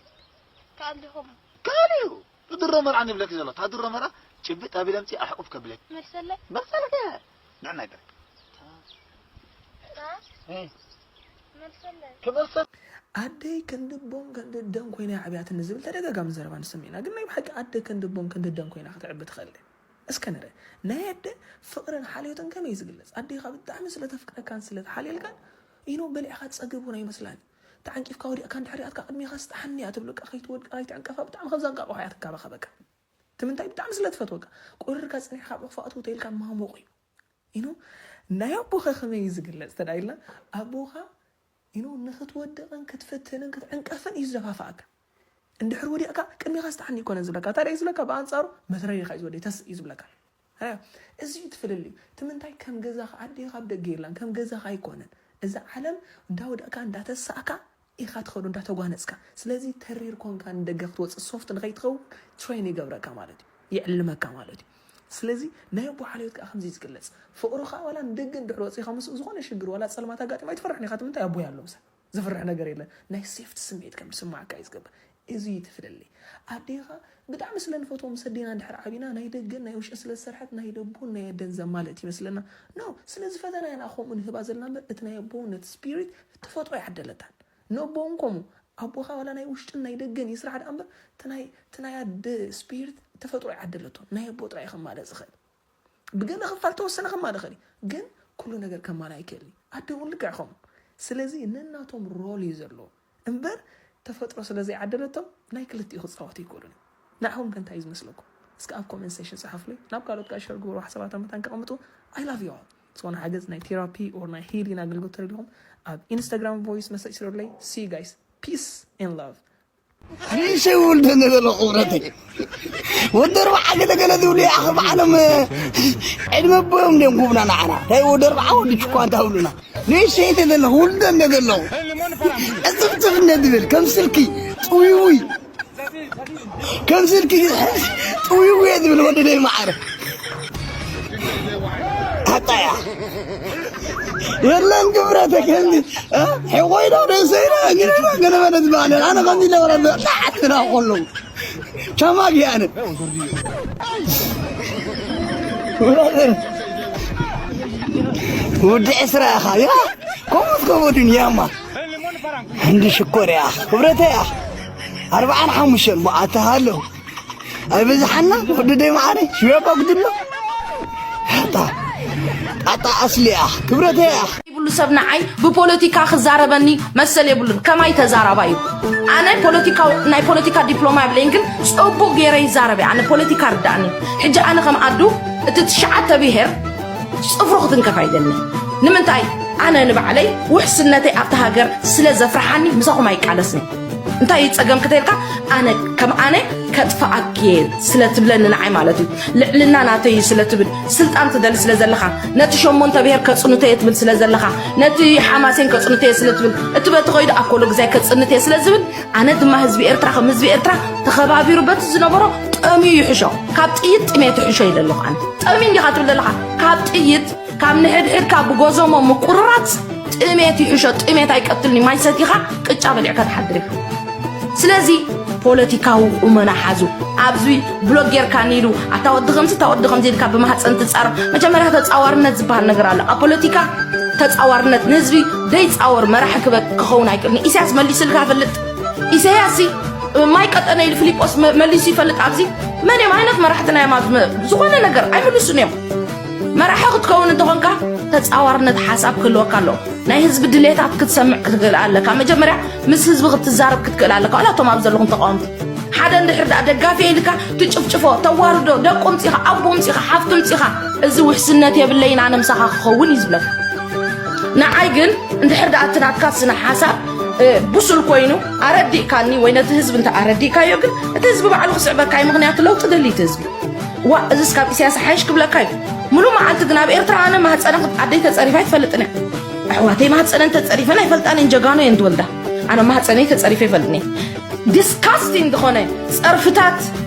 ከኣሊኹም ካል እዩ። ታዱረ መርዓ ንብለክ ዘሎ ታዱረ መርዓ ጭብጥ ኣቢለምፂ ኣሕቁፍ ከብለክ መልሰለይ መሰልክ እየ። ንዕና ይበል ዳ ሄይ መልሰለይ ክመልሰ ኣደይ ክንዲ ቦን ክንዲ ደን ኮይና እያ ዓብያትኒ ዝብል ተደጋጋሚ ዘረባ ንሰምዕ ኢና። ግን ናይ ብሓቂ ኣደ ክንዲ ቦን ክንዲ ደን ኮይና ክትዕቢ ትኽእል ድያ? እስከ ንርአ። ናይ ኣደ ፍቕርን ሓልዮትን ከመይ እዩ ዝግለጽ? ኣዴኻ ብጣዕሚ ስለ ተፍቅረካን ስለ ትሓልየልካን ኢኖ በሊዕኻ ትጸግብ እውን ኣይመስላን። ተዓንቂፍካ ወዲቕካ እንድሕር ኣትካ ቅድሜኻ ስጥሓኒ እያ ትብለካ። ከይትወድቃ ከይትዕንቀፋ ብጣዕሚ ከምዛ እንቃቑሖ እያ ትካባኸበካ። እቲ ምንታይ ብጣዕሚ ስለ ትፈትወካ። ቁርርካ ጸኒሕካ ኣብ ዕኽፋ ኣትው ተኢልካ ማሙቕ እዩ። ኢኖ ናይ ኣቦኻ ከመይ እዩ ዝግለጽ ተዳ ኢልና ኣቦኻ ኢኖ ንክትወድቕን ክትፍትንን ክትዕንቀፍን እዩ ዝደፋፍኣካ። እንድሕር ወዲቕካ ቅድሜኻ ስጥሓኒ ይኮነን ዝብለካ። እንታይ ደኣ እዩ ዝብለካ? ብኣንጻሩ መትረሪኻ እዩ ዝወደይ ተስእ እዩ ዝብለካ። ኣያ፣ እዚ እዩ እቲ ፍልልዩ። እቲ ምንታይ ከም ገዛኻ ኣዴኻ ኣብ ደገ የላን፣ ከም ገዛኻ ኣይኮነን። እዛ ዓለም እንዳወደቕካ እንዳተሳእካ ኢኻ ትኸዶ እንዳተጓነጽካ። ስለዚ ተሪር ኮንካ ንደገ ክትወጽእ ሶፍት ንኸይትኸውን ትሬን ይገብረካ ማለት እዩ፣ ይዕልመካ ማለት እዩ። ስለዚ ናይ ኣቦ ሓልዮት ከኣ ከምዚ እዩ ዝግለጽ። ፍቕሩ ከኣ ዋላ ንደገ እንድሕር ወጺኻ ምስኡ ዝኾነ ሽግር ዋላ ጸልማት ኣጋጢሙ ኣይትፈርሕን ኢኻ። እቲ ምንታይ ኣቦይ ኣሎ ምሳይ። ዘፍርሕ ነገር የለን። ናይ ሴፍቲ ስምዒት ከም ዝስምዓካ እዩ ዝገብር። እዚ እዩ እቲ ፍልልይ። ኣዴኻ ብጣዕሚ ስለ ንፈትዎ ምስ ኣዴና እንድሕር ዓቢና ናይ ደገን ናይ ውሽጥን ስለ ዝሰርሐት ናይ ኣቦን ናይ ኣደን ዘማልእ ትመስለና። ኖ፣ ስለ ዝፈተና ኢና ከምኡ ንህባ ዘለና እምበር እቲ ናይ ኣቦ ነቲ ስፒሪት ተፈጥሮ ኣይዓደለታን። ንኣቦ እውን ከምኡ ኣቦኻ ዋላ ናይ ውሽጥን ናይ ደገን ይስራሕ ደኣ እምበር እቲ ናይ ኣደ ስፒሪት ተፈጥሮ ኣይዓደለቶን። ናይ ኣቦ ጥራይ እዩ ከማልእ ዝኽእል። ብገለ ክፋል ተወሰነ ከማልእ ይኽእል እዩ፣ ግን ኩሉ ነገር ከማልእ ኣይክእልን እዩ። ኣደ እውን ልክዕ ከምኡ። ስለዚ ነናቶም ሮል እዩ ዘለዎ እምበር ተፈጥሮ ስለ ዘይዓደለቶም ናይ ክልቲኡ ክፃወቱ ኣይክእሉን እዮም። ንዓኹም ከ እንታይ እዩ ዝመስለኩም? እስከ ኣብ ኮመንት ሴክሽን ፀሓፉለይ። ናብ ካልኦት ከዓ ሸር ግበሩ፣ ሓሳባትን መታን ከቐምጡ። I love you all። ዝኾነ ሓገዝ ናይ ቴራፒ or ናይ ሂሊንግ ኣገልግሎት ተደሊኹም ኣብ ኢንስታግራም ቮይስ መሰጅ ስደዱለይ። See you guys. Peace and love. ንእሽተይ ውልደ እንደ ዘሎ ክብረተይ ወዲ ኣርባዓ ገለ ገለ ዝብሉ ይኣኽል ብዓሎም ዕድመ ኣቦዮም እንድዮም ክብና ንዓና እንታይ ወዲ ኣርባዓ ወዲ ችኳ እንታ ብሉና ንእሽተይ እንተ ዘለኹ ውልደ እንደ ዘለኹ ዕፅፍፅፍ እንደ ዝብል ከም ስልኪ ጥውይውይ ከም ስልኪ ጥውይውይ ዝብል ወዲ ደይ መዓረ ኣጣያ የለን ክብረተ ከምዚ ሕቆይዶ ደሰይዶ ግነና ገነበረ ዝበሃለ ኣነ ከምዚ ለበረ ጣዓትና ከለዉ ቻማ ጊያነ ወዲ ዕስራ ኢኻ ያ ከምኡስ ከምኡ ድንያማ እንዲ ሽኮር ኢኻ ክብረተ ኢኻ ኣርብዓን ሓሙሽተን ሞ ኣተሃለዉ ኣይበዝሓና ወዲ ደይ መዓረይ ሽበባ ጉድሎ ጣጣ ጣጣ ኣስሊ ኢኻ ክብረተ ኢኻ ይብሉ ሰብ ንዓይ ብፖለቲካ ክዛረበኒ መሰል የብሉን ከማይ ተዛራባይ እዩ ኣነ ፖለቲካው ናይ ፖለቲካ ዲፕሎማ የብለይን ግን ፅቡቅ ገይረ ይዛረብ ኣነ ፖለቲካ ርዳእኒ ሕጂ ኣነ ከም ኣዱ እቲ ትሽዓተ ብሄር ፅፍሩ ክትንከፍ ኣይደልን ንምንታይ ኣነ ንባዕለይ ውሕስነተይ ኣብታ ሃገር ስለ ዘፍርሓኒ ምሳኹም ኣይቃለስን። እንታይ እዩ ጸገም ክተልካ? ኣነ ከም ኣነ ከጥፍኣኪ እየ ስለ ትብለኒ ንዓይ ማለት እዩ። ልዕልና ናተይ እዩ ስለ ትብል፣ ስልጣን ትደሊ ስለ ዘለኻ፣ ነቲ ሸሞንተ ብሔር ከጽንቶ እየ ትብል ስለ ዘለኻ፣ ነቲ ሓማሴን ከጽንቶ እየ ስለ ትብል፣ እቲ በቲ ከይዱ ኣኮሎ ግዛይ ከጽንቶ እየ ስለ ዝብል፣ ኣነ ድማ ህዝቢ ኤርትራ ከም ህዝቢ ኤርትራ ተኸባቢሩ በቲ ዝነበሮ ጠምዩ ይሕሾ። ካብ ጥይት ጥሜት ይሕሾ ኢለ ኣለኹ ኣነ። ጠምዩ እንዲኻ ትብል ዘለኻ? ካብ ጥይት፣ ካብ ንሕድሕድካ ብጎዞሞ ምቁርራጽ ጥሜት ይሕሾ። ጥሜት ኣይቀትልን እዩ። ማይ ሰቲኻ ቅጫ በሊዕካ ትሓድር ኢኻ። ስለዚ ፖለቲካዊ ቁመና ሓዙ። ኣብዚ ብሎግ ጌርካኒ ኢሉ፣ ኣታ ወዲ ከምዚ፣ እታ ወዲ ከምዚ ኢልካ ብማህፀን ትጻረፍ። መጀመርያ ተጻዋርነት ዝበሃል ነገር ኣሎ። ኣብ ፖለቲካ ተጻዋርነት፣ ንህዝቢ ደይጻወር መራሒ ክበ-፣ ክኸውን ኣይክእልን። ኢሳያስ መሊስልካ ይፈልጥ? ኢሳያስ ሲ ማይ ቀጠነ ኢሉ ፊሊጶስ መ-፣ መሊሱ ይፈልጥ? ኣብዚ መን እዮም? ዓይነት መራሕትና እዮም? ኣብዚ መ-፣ ዝኾነ ነገር ኣይምልሱን እዮም። መራሒ ክትከውን እንተኾንካ ተጻዋርነት ሓሳብ ክህልወካ ኣለዎ። ናይ ህዝቢ ድሌታት ክትሰምዕ ክትክእል ኣለካ። መጀመርያ ምስ ህዝቢ ክትዛረብ ክትክእል ኣለካ። ዋላ እቶም ኣብ ዘለኹም ተቃወምቲ፣ ሓደ እንድሕር ደኣ ደጋፊ ኢልካ ትጭፍጭፎ፣ ተዋርዶ፣ ደቁ ምጺኻ፣ ኣቦ ምጺኻ፣ ሓፍቱ ምጺኻ፣ እዚ ውሕስነት የብለይን፣ ኣነ ምሳኻ ክኸውን እዩ ዝብለካ። ንዓይ ግን እንድሕር ደኣ እቲ ናትካ ስነ ሓሳብ፣ እ፣ ብሱል ኮይኑ ኣረዲእካኒ ወይ ነቲ ህዝቢ እንተ ኣረዲእካዮ ግን እቲ ህዝቢ ባዕሉ ክስዕበካ እዩ። ምኽንያቱ ለውጢ ደሊ እቲ ህዝቢ። ዋ፣ እዚስ ካብ ኢሳያስ ሓይሽ ክብለካ እዩ። ሙሉእ መዓልቲ ግን ኣብ ኤርትራ ኣነ ማህፀነ ክት-፣ ኣደይ ተጸሪፋ ኣይትፈልጥን እያ። ኣሕዋተይ ማህፀነን ተጸሪፈን ኣይፈልጣን እየን፣ ጀጋኑ እየን ትወልዳ። ኣነ ማህፀነይ ተጸሪፈ ይፈልጥን እየ። ዲስካስቲንግ ዝኾነ ጸርፍታት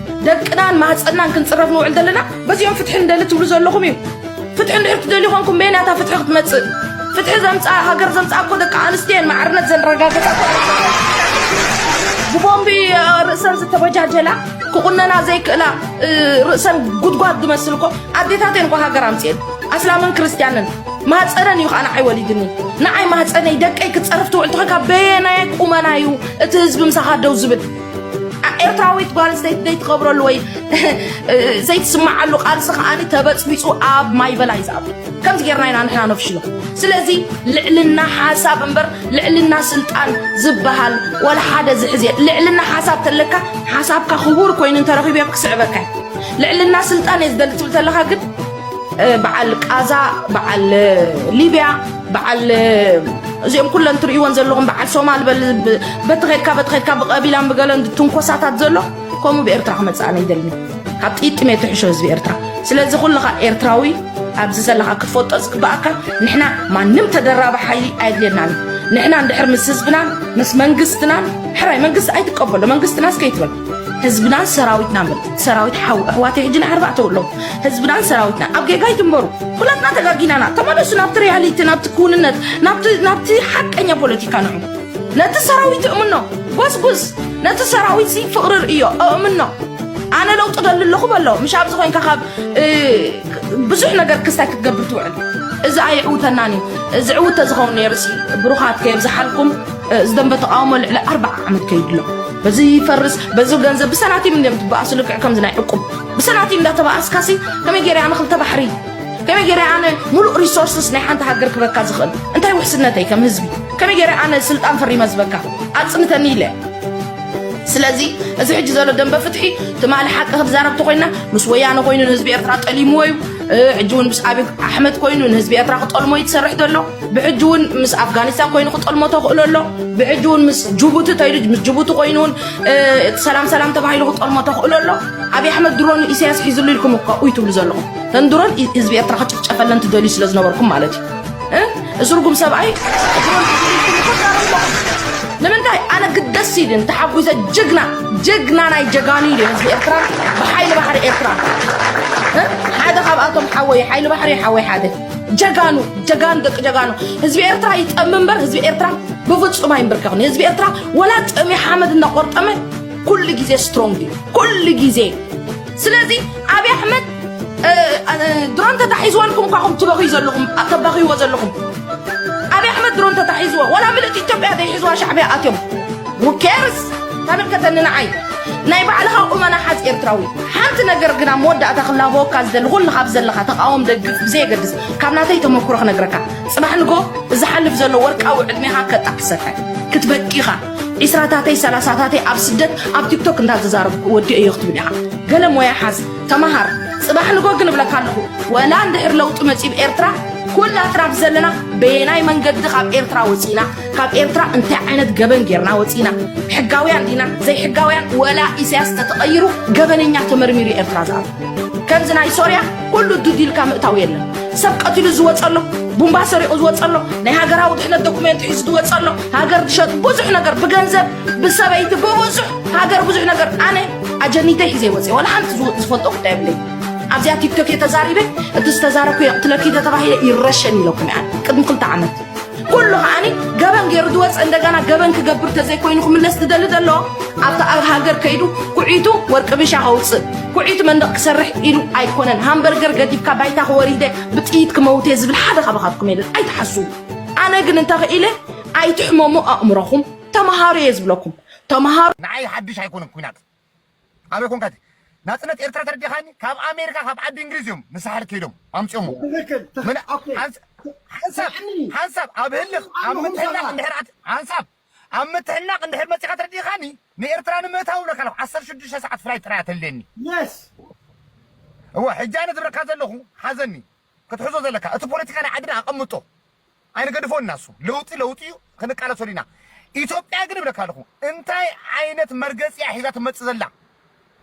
ደቅናን ማህፀናን ክንጽረፍ ንውዕል ዘለና፣ በዚኦም ፍትሒ ንደሊ ትብሉ ዘለኹም እዩ። ፍትሒ እንድሕር ትደልዩ ኮንኩም፣ በየናታ ፍትሒ ክትመጽእ? ፍትሒ ዘምጽኣ፣ ሃገር ዘምጽኣ እኮ ደቂ ኣንስትዮ እየን፣ ማዕርነት ዘረጋገጻ እኮ። ብቦምቢ፣ እ፣ ርእሰን ዝተበጃጀላ፣ ክቁነና ዘይክእላ፣ እ፣ ርእሰን ጉድጓድ ዝመስል እኮ ኣዴታት እየን እኮ ሃገር ኣምጽኤን። ኣስላምን ክርስትያንን። ማህፀነን እዩ ከዓ ንዓይ ወሊድኒ። ንዓይ ማህፀነይ ደቀይ ክትፀርፍ ትውዕል ተኾይንካ በየናይ ቁመና እዩ እቲ ህዝቢ ምሳኻ ደው ዝብል? ኣ-፣ ኤርትራዊት ጓል ኣንስተይቲ ዘይትኸብረሉ ወይ ዘይትስምዓሉ ቃልሲ ከዓኒ ተበጽቢጹ ኣብ ማይ በላይ ዝኣቱ። ከምዚ ጌርና ኢና ንሕና ነፍሽሎ። ስለዚ ልዕልና ሓሳብ እምበር ልዕልና ስልጣን ዝበሃል ዋላ ሓደ ዝሕዝ የለን። ልዕልና ሓሳብ ተለካ ሓሳብካ ክቡር ኮይኑ እንተረኺቡ ክስዕበካ እዩ። ልዕልና ስልጣን እየ ዝደሊ ትብል ተለኻ ግን እ፣ በዓል ቃዛ፣ በዓል፣ እ፣ ሊብያ፣ በዓል፣ እ፣ እዚኦም ኩለን ትርእይወን ዘለኹም፣ በዓል ሶማል በል፣ ብ-፣ በቲ ኸድካ፣ በቲ ኸድካ፣ ብቐቢላን ብገለን ትንኮሳታት ዘሎ፣ ከምኡ ብኤርትራ ክመጽእ ኣነ ይደልኒ። ካብ ጥይት ጥሜት ትሕሾ ህዝቢ ኤርትራ። ስለዚ ኩልኻ ኤርትራዊ ኣብዚ ዘለኻ ክትፈልጦ ዝግብኣካ፣ ንሕና ማንም ተደራቢ ሓይሊ ኣየድልየናን። ንሕና እንድሕር ምስ ህዝብናን ምስ መንግስትናን፣ ሕራይ መንግስቲ ኣይትቀበሎ፣ መንግስትናስ ከይትበል። ህዝብናን ሰራዊትናን በል። ሰራዊት ሓው ኣሕዋተይ ሕጂ ንኣርባዕተ ውዕሎም። ህዝብናን ሰራዊትና ኣብ ጌጋ ይትንበሩ። ኩላትና ተጋጊናና። ተመለሱ ናብቲ ሪያሊቲ፣ ናብቲ ክውንነት፣ ናብቲ፣ ናብቲ ሓቀኛ ፖለቲካ ንዑ። ነቲ ሰራዊት እእምኖ፣ ጎስጉስ። ነቲ ሰራዊት ሲ ፍቕሪ ርእዮ፣ እእምኖ። ኣነ ለውጢ ደሊ ኣለኹ በሎ። ምሽ ኣብዚ ኮይንካ ካብ፣ እ፣ ብዙሕ ነገር ክስታይ ክትገብር ትውዕል። እዚ ኣየዕውተናን እዩ። ዝዕውት ተዝኸውን ነይሩ ሲ፣ ብሩኻት ከየብዝሓልኩም፣ እ፣ ዝደንበ ተቃውሞ ልዕሊ ኣርባዓ ዓመት ከይዱ ኣሎ። በዚ ይፈርስ፣ በዚ ገንዘብ፣ ብሰናቲም እንድዮም ትበኣሱ፣ ልክዕ ከምዚ ናይ ዕቁብ። ብሰናቲም እንዳተበኣስካሲ፣ ከመይ ገይረ ኣነ ክልተ ባሕሪ፣ ከመይ ገይረ ኣነ ሙሉእ ሪሶርስስ ናይ ሓንቲ ሃገር ክበካ ዝኽእል? እንታይ ውሕስነተይ ከም ህዝቢ? ከመይ ገይረ ኣነ ስልጣን ፈሪመ ዝበካ? ኣጽንተኒ ኢለ። ስለዚ፣ እዚ ሕጂ ዘሎ ደንበ ፍትሒ፣ ትማሊ ሓቂ ክንዛረብ ተኾይንና፣ ምስ ወያነ ኮይኑ ንህዝቢ ኤርትራ ጠሊምዎ እዩ። እ፣ ሕጂ እውን ምስ ኣብይ ኣሕመድ ኮይኑ ንህዝቢ ኤርትራ ክጠልሞ እዩ ትሰርሕ ዘሎ። ብሕጂ እውን ምስ ኣፍጋኒስታን ኮይኑ ክጠልሞ ተኽእሎ ኣሎ። ብሕጂ እውን ምስ ጅቡቲ ተይሉ፣ ምስ ጅቡቲ ኮይኑ እውን፣ እ፣ ሰላም ሰላም ተባሂሉ ክጠልሞ ተኽእሎ ኣሎ። ኣብይ ኣሕመድ ድሮን ኢሳያስ ሒዝሉ ኢልኩም እኮ እዩ ትብሉ ዘለኹም። እተን ድሮን ኢ-፣ ህዝቢ ኤርትራ ክጭፍጨፈለን ትደልዩ ስለ ዝነበርኩም ማለት እዩ። እ? እዚ ርጉም ሰብኣይ ድሮን ሒዝሉ ኢልኩም እኮ ትዛረቡ ኣለኹም። ንምንታይ? ኣነ ግደስ ኢልን ተሓጒሰ ጅግና፣ ጅግና ናይ ጀጋኑ ኢሉ ህዝቢ ኤርትራ ብሓይሊ ባሕሪ ኤርትራ። እ? ሓደ ካብኣቶም ሓወይ፣ ሓይሊ ባሕሪ ሓወይ ሓደ። ጀጋኑ፣ ጀጋኑ፣ ደቂ ጀጋኑ። ህዝቢ ኤርትራ ይጠሚ እምበር ህዝቢ ኤርትራ ብፍጹም ኣይንብርከኽን። ህዝቢ ኤርትራ ወላ ጠሚ ሓመድ እናቆርጠመ ኩሉ ግዜ ስትሮንግ እዩ። ኩሉ ግዜ። ስለዚ ኣብይ ኣሕመድ፣ እ፣ እ፣ ድሮን ተታሒዝወልኩም እኳ ኹም ትበኽዩ ዘለኹም፣ ተባኽይዎ ዘለኹም። ኣብይ ኣሕመድ ድሮን ተታሒዝዎ፣ ወላ ምልእቲ ኢትዮጵያ ዘይሒዝዋ ሻዕብያ ኣትዮም። Who cares? ተመልከተኒ ንዓይ። ናይ ባዕልኻ ቁመና ሓዝ ኤርትራዊ። ሓንቲ ነገር ግና መወዳእታ ክላበወካ ዝደሊ፣ ኩልኻ ብዘለኻ ተቃወም ደግፍ ብዘየገድስ፣ ካብ ናተይ ተመኩሮ ክነግረካ። ጽባሕ ንጎ ዝሓልፍ ዘሎ ወርቃዊ ዕድሜኻ ከጣቅሰካ። ክትበኪኻ። ዒስራታተይ ሰላሳታተይ ኣብ ስደት ኣብ ቲክቶክ እንዳተዛረብኩ ወዲኦ እዮ ክትብል ኢኻ። ገለ ሞያ ሓዝ፣ ተማሃር። ጽባሕ ንጎ ግን እብለካ ኣለኹ፣ ወላ እንድሕር ለውጢ መጺእ ብኤርትራ፣ ኩላትና ዘለና በየናይ መንገዲ ካብ ኤርትራ ወፂና፣ ካብ ኤርትራ እንታይ ዓይነት ገበን ጌርና ወፂና፣ ሕጋውያን ዲና ዘይሕጋውያን፣ ወላ ኢሳያስ ተተቐይሩ ገበነኛ ተመርሚሩ ኤርትራ ዝኣቱ። ከምዚ ናይ ሶርያ ኩሉ ዱዲልካ ምእታው የለን። ሰብ ቀቲሉ ዝወፀሎ፣ ቡምባ ሰሪቑ ዝወፀሎ፣ ናይ ሃገራዊ ድሕነት ዶኩሜንት ሒዙ ዝወፀሎ፣ ሃገር ዝሸጥ ብዙሕ ነገር ብገንዘብ ብሰበይቲ ብብዙሕ ሃገር ብዙሕ ነገር ኣነ ኣጀኒተይ ሒዘ ይወፅእ ዋላ ሓንቲ ዝፈልጦ ጉዳይ የብለይ። ኣብዚኣ ቲክቶክ እየ ተዛሪበ፣ እቲ ዝተዛረብኩ የቕትለኪ ተተባሂለ ይረሸን ኢለኩም እያ ቅድሚ ክልተ ዓመት። ኩሉ ከዓኒ ገበን ገይሩ ዝወፅእ እንደገና ገበን ክገብር ተዘይኮይኑ ክምለስ ዝደሊ ዘሎ ኣብቲ ኣብ ሃገር ከይዱ ኩዒቱ ወርቂ ብሻ ከውፅእ ኩዒቱ መንደቕ ክሰርሕ ኢሉ ኣይኮነን። ሃምበርገር ገዲፍካ ባይታ ክወሪደ ብጥይት ክመውት እየ ዝብል ሓደ ካባኻትኩም የለን። ኣይትሓስቡ። ኣነ ግን እንተኽኢለ ኣይትሕመሙ ኣእምሮኹም ተምሃሩ እየ ዝብለኩም። ተምሃሩ። ንዓይ ሓድሽ ኣይኮነን ኩናት። ኣበይ ኮንካ እቲ ናጽነት ኤርትራ ተረዲኻኒ? ካብ ኣሜሪካ ካብ ዓዲ እንግሊዝ እዮም ንሳሕል ከይዶም ኣምጺኦሞ። ትክክል፣ ትክክል። ምን- ኦኬ። ሓንስ- ሓንሳብ ስምዕኒ። ሓንሳብ ኣብ ህልኽ ኣብ ኣምሆም ምትሕናቕ ሰላም። እንድሕር ኣት- ሓንሳብ ኣብ ምትሕናቕ እንድሕር መጺኻ ተረዲኻኒ ንኤርትራ ንምእታው ብለካ ኣለኹ ዓሰርተ ሽዱሽተ ሰዓት ፍላይ ጥራይ ተልየኒ። የስ። እወ ሕጂ ኣነ ዝብለካ ዘለኹ ሓዘኒ ክትሕዞ ዘለካ እቲ ፖለቲካ ናይ ዓድና ኣቐምጦ ኣይንገድፎን ኢና። እሱ ለውጢ ለውጢ እዩ፣ ክንቃለሰሉ ኢና። ኢትዮጵያ ግን እብለካ ኣለኹ እንታይ ዓይነት መርገፂ እያ ሒዛ ትመፅእ ዘላ?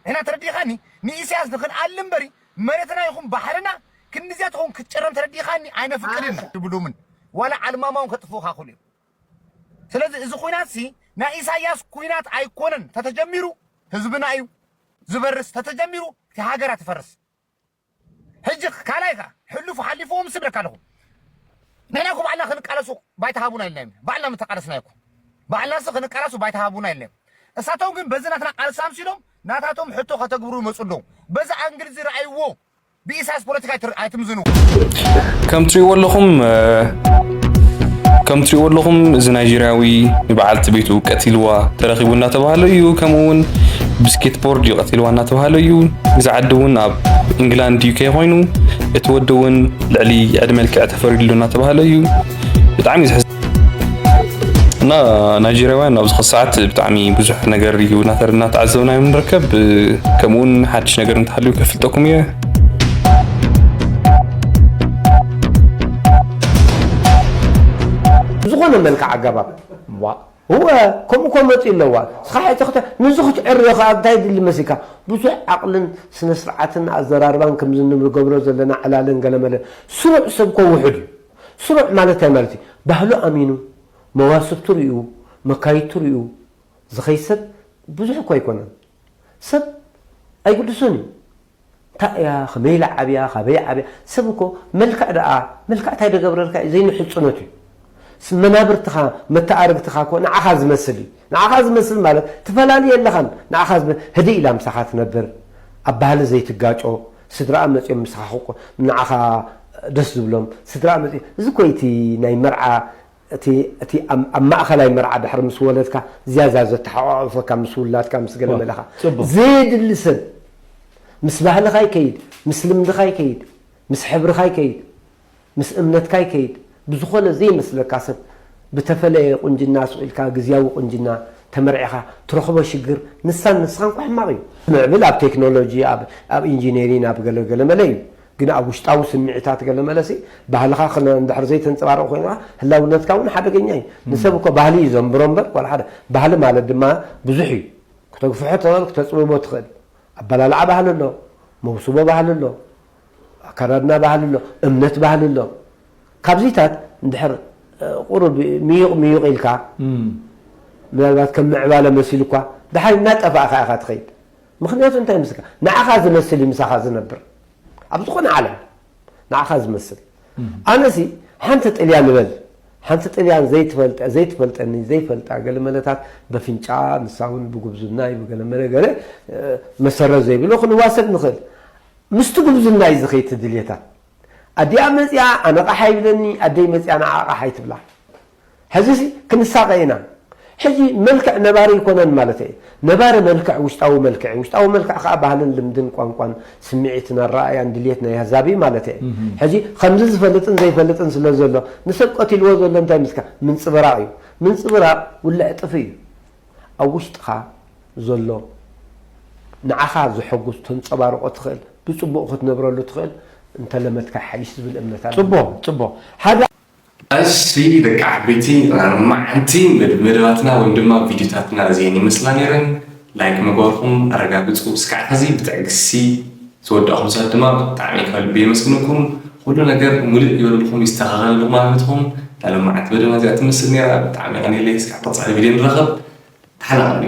ንሕና ተረዲኻኒ ንኢሳያስ ንክንኣሊ እምበሪ መሬትና ይኹን ባሕርና ክንድዚያ ትኸውን ክትጨረም ተረዲኻኒ ኣይነፍቅድን። ድብሉምን ዋላ ዓልማማውን ከጥፍኡኻ ክእሉ እዮም። ስለዚ እዚ ኩናት ሲ ናይ ኢሳያስ ኩናት ኣይኮነን። ተተጀሚሩ ህዝብና እዩ ዝበርስ። ተተጀሚሩ እቲ ሃገራ ትፈርስ። ሕጂ ካልኣይ ከኣ ሕሉፍ ሓሊፍዎም ስብለካ ኣለኹ። ንሕና እኮ ባዕልና ክንቃለሱ ባይታ ሃቡና ኢልና ኢና ባዕልና ምተቃለስና እኮ ባዕልና ሲ ክንቃለሱ ባይታ ሃቡና ኢልና። እሳቶም ግን በዚ ናትና ቃልሲ ኣምሲሎም ናታቶም ሕቶ ከተግብሩ ይመፁ ኣለዉ። በዚ ኣንግል እዚ ረኣይዎ። ብኢሳያስ ፖለቲካ ኣይትር- ኣይትምዝኑ። ከም ትሪእዎ ኣለኹም እ፣ ከም ትሪእዎ ኣለኹም እዚ ናይጄርያዊ ንበዓልቲ ቤቱ ቀቲልዋ ተረኺቡ እናተባህለ እዩ። ከምኡ እውን ብስኬትቦርድ እዩ ቀቲልዋ እናተባህለ እዩ። እዚ ዓዲ እውን ኣብ ኢንግላንድ ዩኬ ኮይኑ እቲ ወዲ እውን ልዕሊ ዕድመ ልክዕ ተፈሪድሉ እናተባህለ እዩ። ብጣዕሚ እዩ ዘሕዝን። እና ናይጄርያውያን ኣብዚ ኸ ሰዓት ብጣዕሚ ብዙሕ ነገር እዩ እናተር እናተዓዘብና እዮም ንርከብ። ከምኡውን ሓድሽ ነገር እንተሃልዩ ከፍልጠኩም እየ። ዝኾነ መልክዕ ኣገባብ ዋ እወ ከምኡ ኮ መፂኡ ኣለዋ። ንስኻ ሕጂ ክተ- ንዚ ክትዕሪ ኸዓ እንታይ ድሊ መሲልካ? ብዙሕ ዓቕልን ስነ ስርዓትን ኣዘራርባን ከምዚ ንገብሮ ዘለና ዕላለን ገለመለ ስሩዕ ሰብ ኮ ውሑድ እዩ። ስሩዕ ማለት እንታይ ማለት እዩ? ባህሉ ኣሚኑ መዋስብቱ ሪኡ መካይድቱ ሪኡ ዝኸይድ ሰብ ብዙሕ እኮ ኣይኮነን። ሰብ ኣይግድሶን እዩ። እንታይ እያ ከመይ ኢላ ዓብያ ካበይ ዓብያ ሰብ እኮ መልክዕ ደኣ መልክዕ እንታይ ደገብረልካ እዩ ዘይንሕፅኖት እዩ። ስ- መናብርትኻ መተኣርግትኻ እኮ ንዓኻ ዝመስል እዩ። ንዓኻ ዝመስል ማለት ትፈላሊ የለኻን። ንዓኻ ዝመ- ህድእ ኢላ ምሳኻ ትነብር ኣብ ባህሊ ዘይትጋጮ ስድራኣ መፅኦም ምሳኻ ክቆ- ንዓኻ ደስ ዝብሎም ስድራኣ መፅኦም እዚ እኮ እዩ እቲ ናይ መርዓ እቲ እቲ ኣብ ኣብ ማእኸላይ መርዓ ድሕሪ ምስ ወለድካ ዝያዳ ዘተሓቋቑፈካ ምስ ውላድካ ምስ ገለ ዋ፣ መለኻ ጽቡቕ። ዘየድሊ ሰብ ምስ ባህልኻ ይከይድ ምስ ልምድኻ ይከይድ ምስ ሕብርኻ ይከይድ ምስ እምነትካ ይከይድ ብዝኾነ ዘይመስለካ ሰብ ብተፈለየ ቁንጅና ስቕ ኢልካ ግዝያዊ ቁንጅና ተመርዒኻ ትረኽቦ ሽግር ንሳን ንስኻን እኳ ሕማቕ እዩ። ምዕብል ኣብ ቴክኖሎጂ ኣብ ኣብ ኢንጂነሪን ኣብ ገለገለ መለ እዩ። ግን ኣብ ውሽጣዊ ስምዒታት ገለ መለሲ ባህልኻ ክነ እንድሕር ዘይተንጸባርቕ ኮይንካ ህላውነትካ እውን ሓደገኛ እዩ። ንሰብ እኮ ባህሊ እዩ ዘንብሮ እምበር ዋላ ሓደ ባህሊ ማለት ድማ ብዙሕ እዩ። ክተግፍሖ ትኽእል ክተጽብቦ ትኽእል። ኣበላልዓ ባህሊ ኣሎ፣ መውስቦ ባህሊ ኣሎ፣ ኣከዳድና ባህሊ ኣሎ፣ እምነት ባህሊ ኣሎ። ካብዚታት እንድሕር ቁሩብ ምዩቕ ምዩቕ ኢልካ ምናልባት ከም ምዕባለ መሲሉ እኳ ደሓር እናጠፋእካ ኢኻ ትኸይድ። ምኽንያቱ እንታይ ምስልካ ንዓኻ ዝመስል እዩ ምሳኻ ዝነብር ኣብ ዝኾነ ዓለም ንዓኻ ዝመስል ኣነሲ ሓንቲ ጥልያን ንበል ሓንቲ ጥልያን ዘይትፈልጠ ዘይትፈልጠኒ ዘይፈልጣ ገለ መለታት በፍንጫ ንሳ እውን ብጉብዝናይ ብገለ መለ ገለ መሰረት ዘይብሎ ክንዋሰድ ንኽእል ምስቲ ጉብዝናይ ዝኸይድ ድልየታ ኣዲኣ መፂኣ ኣነ ቃሓ ይብለኒ ኣደይ መፂኣ ንዓ ቃሓ ይትብላ ሕዚሲ ክንሳቐ ኢና። ሕዚ መልክዕ ነባሪ ኣይኮነን ማለት እየ። ነባሪ መልክዕ ውሽጣዊ መልክዕ እዩ። ውሽጣዊ መልክዕ ከዓ ባህልን ልምድን ቋንቋን ስምዒትን ኣረኣእያን ድልየት ናይ ኣህዛብ እዩ ማለት እየ። ሕዚ ከምዚ ዝፈልጥን ዘይፈልጥን ስለ ዘሎ ንሰብ ቀቲልዎ ዘሎ እንታይ ምስካ ምንፅብራቕ እዩ። ምንፅብራቕ ውልዕ ጥፊ እዩ። ኣብ ውሽጥኻ ዘሎ ንዓኻ ዘሐጉስ ተንፀባርቖ ትኽእል ብፅቡቕ ክትነብረሉ ትኽእል እንተለመድካ ሓይሽ ዝብል እምነት ኣሎ። ጽቡቕ ጽቡቕ ሓደ እሺ ደቂ ዓበይቲ፣ መዓንቲ መደባትና ወይም ድማ ቪዲዮታትና እዚአን ይመስላ ነይረን። ላይክ ምግባርኩም ኣረጋግፁ። እስካዕ ሕዚ ብትዕግስቲ ዝወዳእኹም ሰባት ድማ ብጣዕሚ ካብ ልቢ የመስግነኩም። ኩሉ ነገር ሙሉእ ይበልልኩም፣ ይስተኻኸለልኩም ማለት ኹም። ናይ ሎማዓንቲ መደብና እዚኣ ትመስል ነይራ። ብጣዕሚ የቐንየለይ። እስካዕ ቀፃሊ ቪድዮ ንራኸብ። ተሓናቐሉ።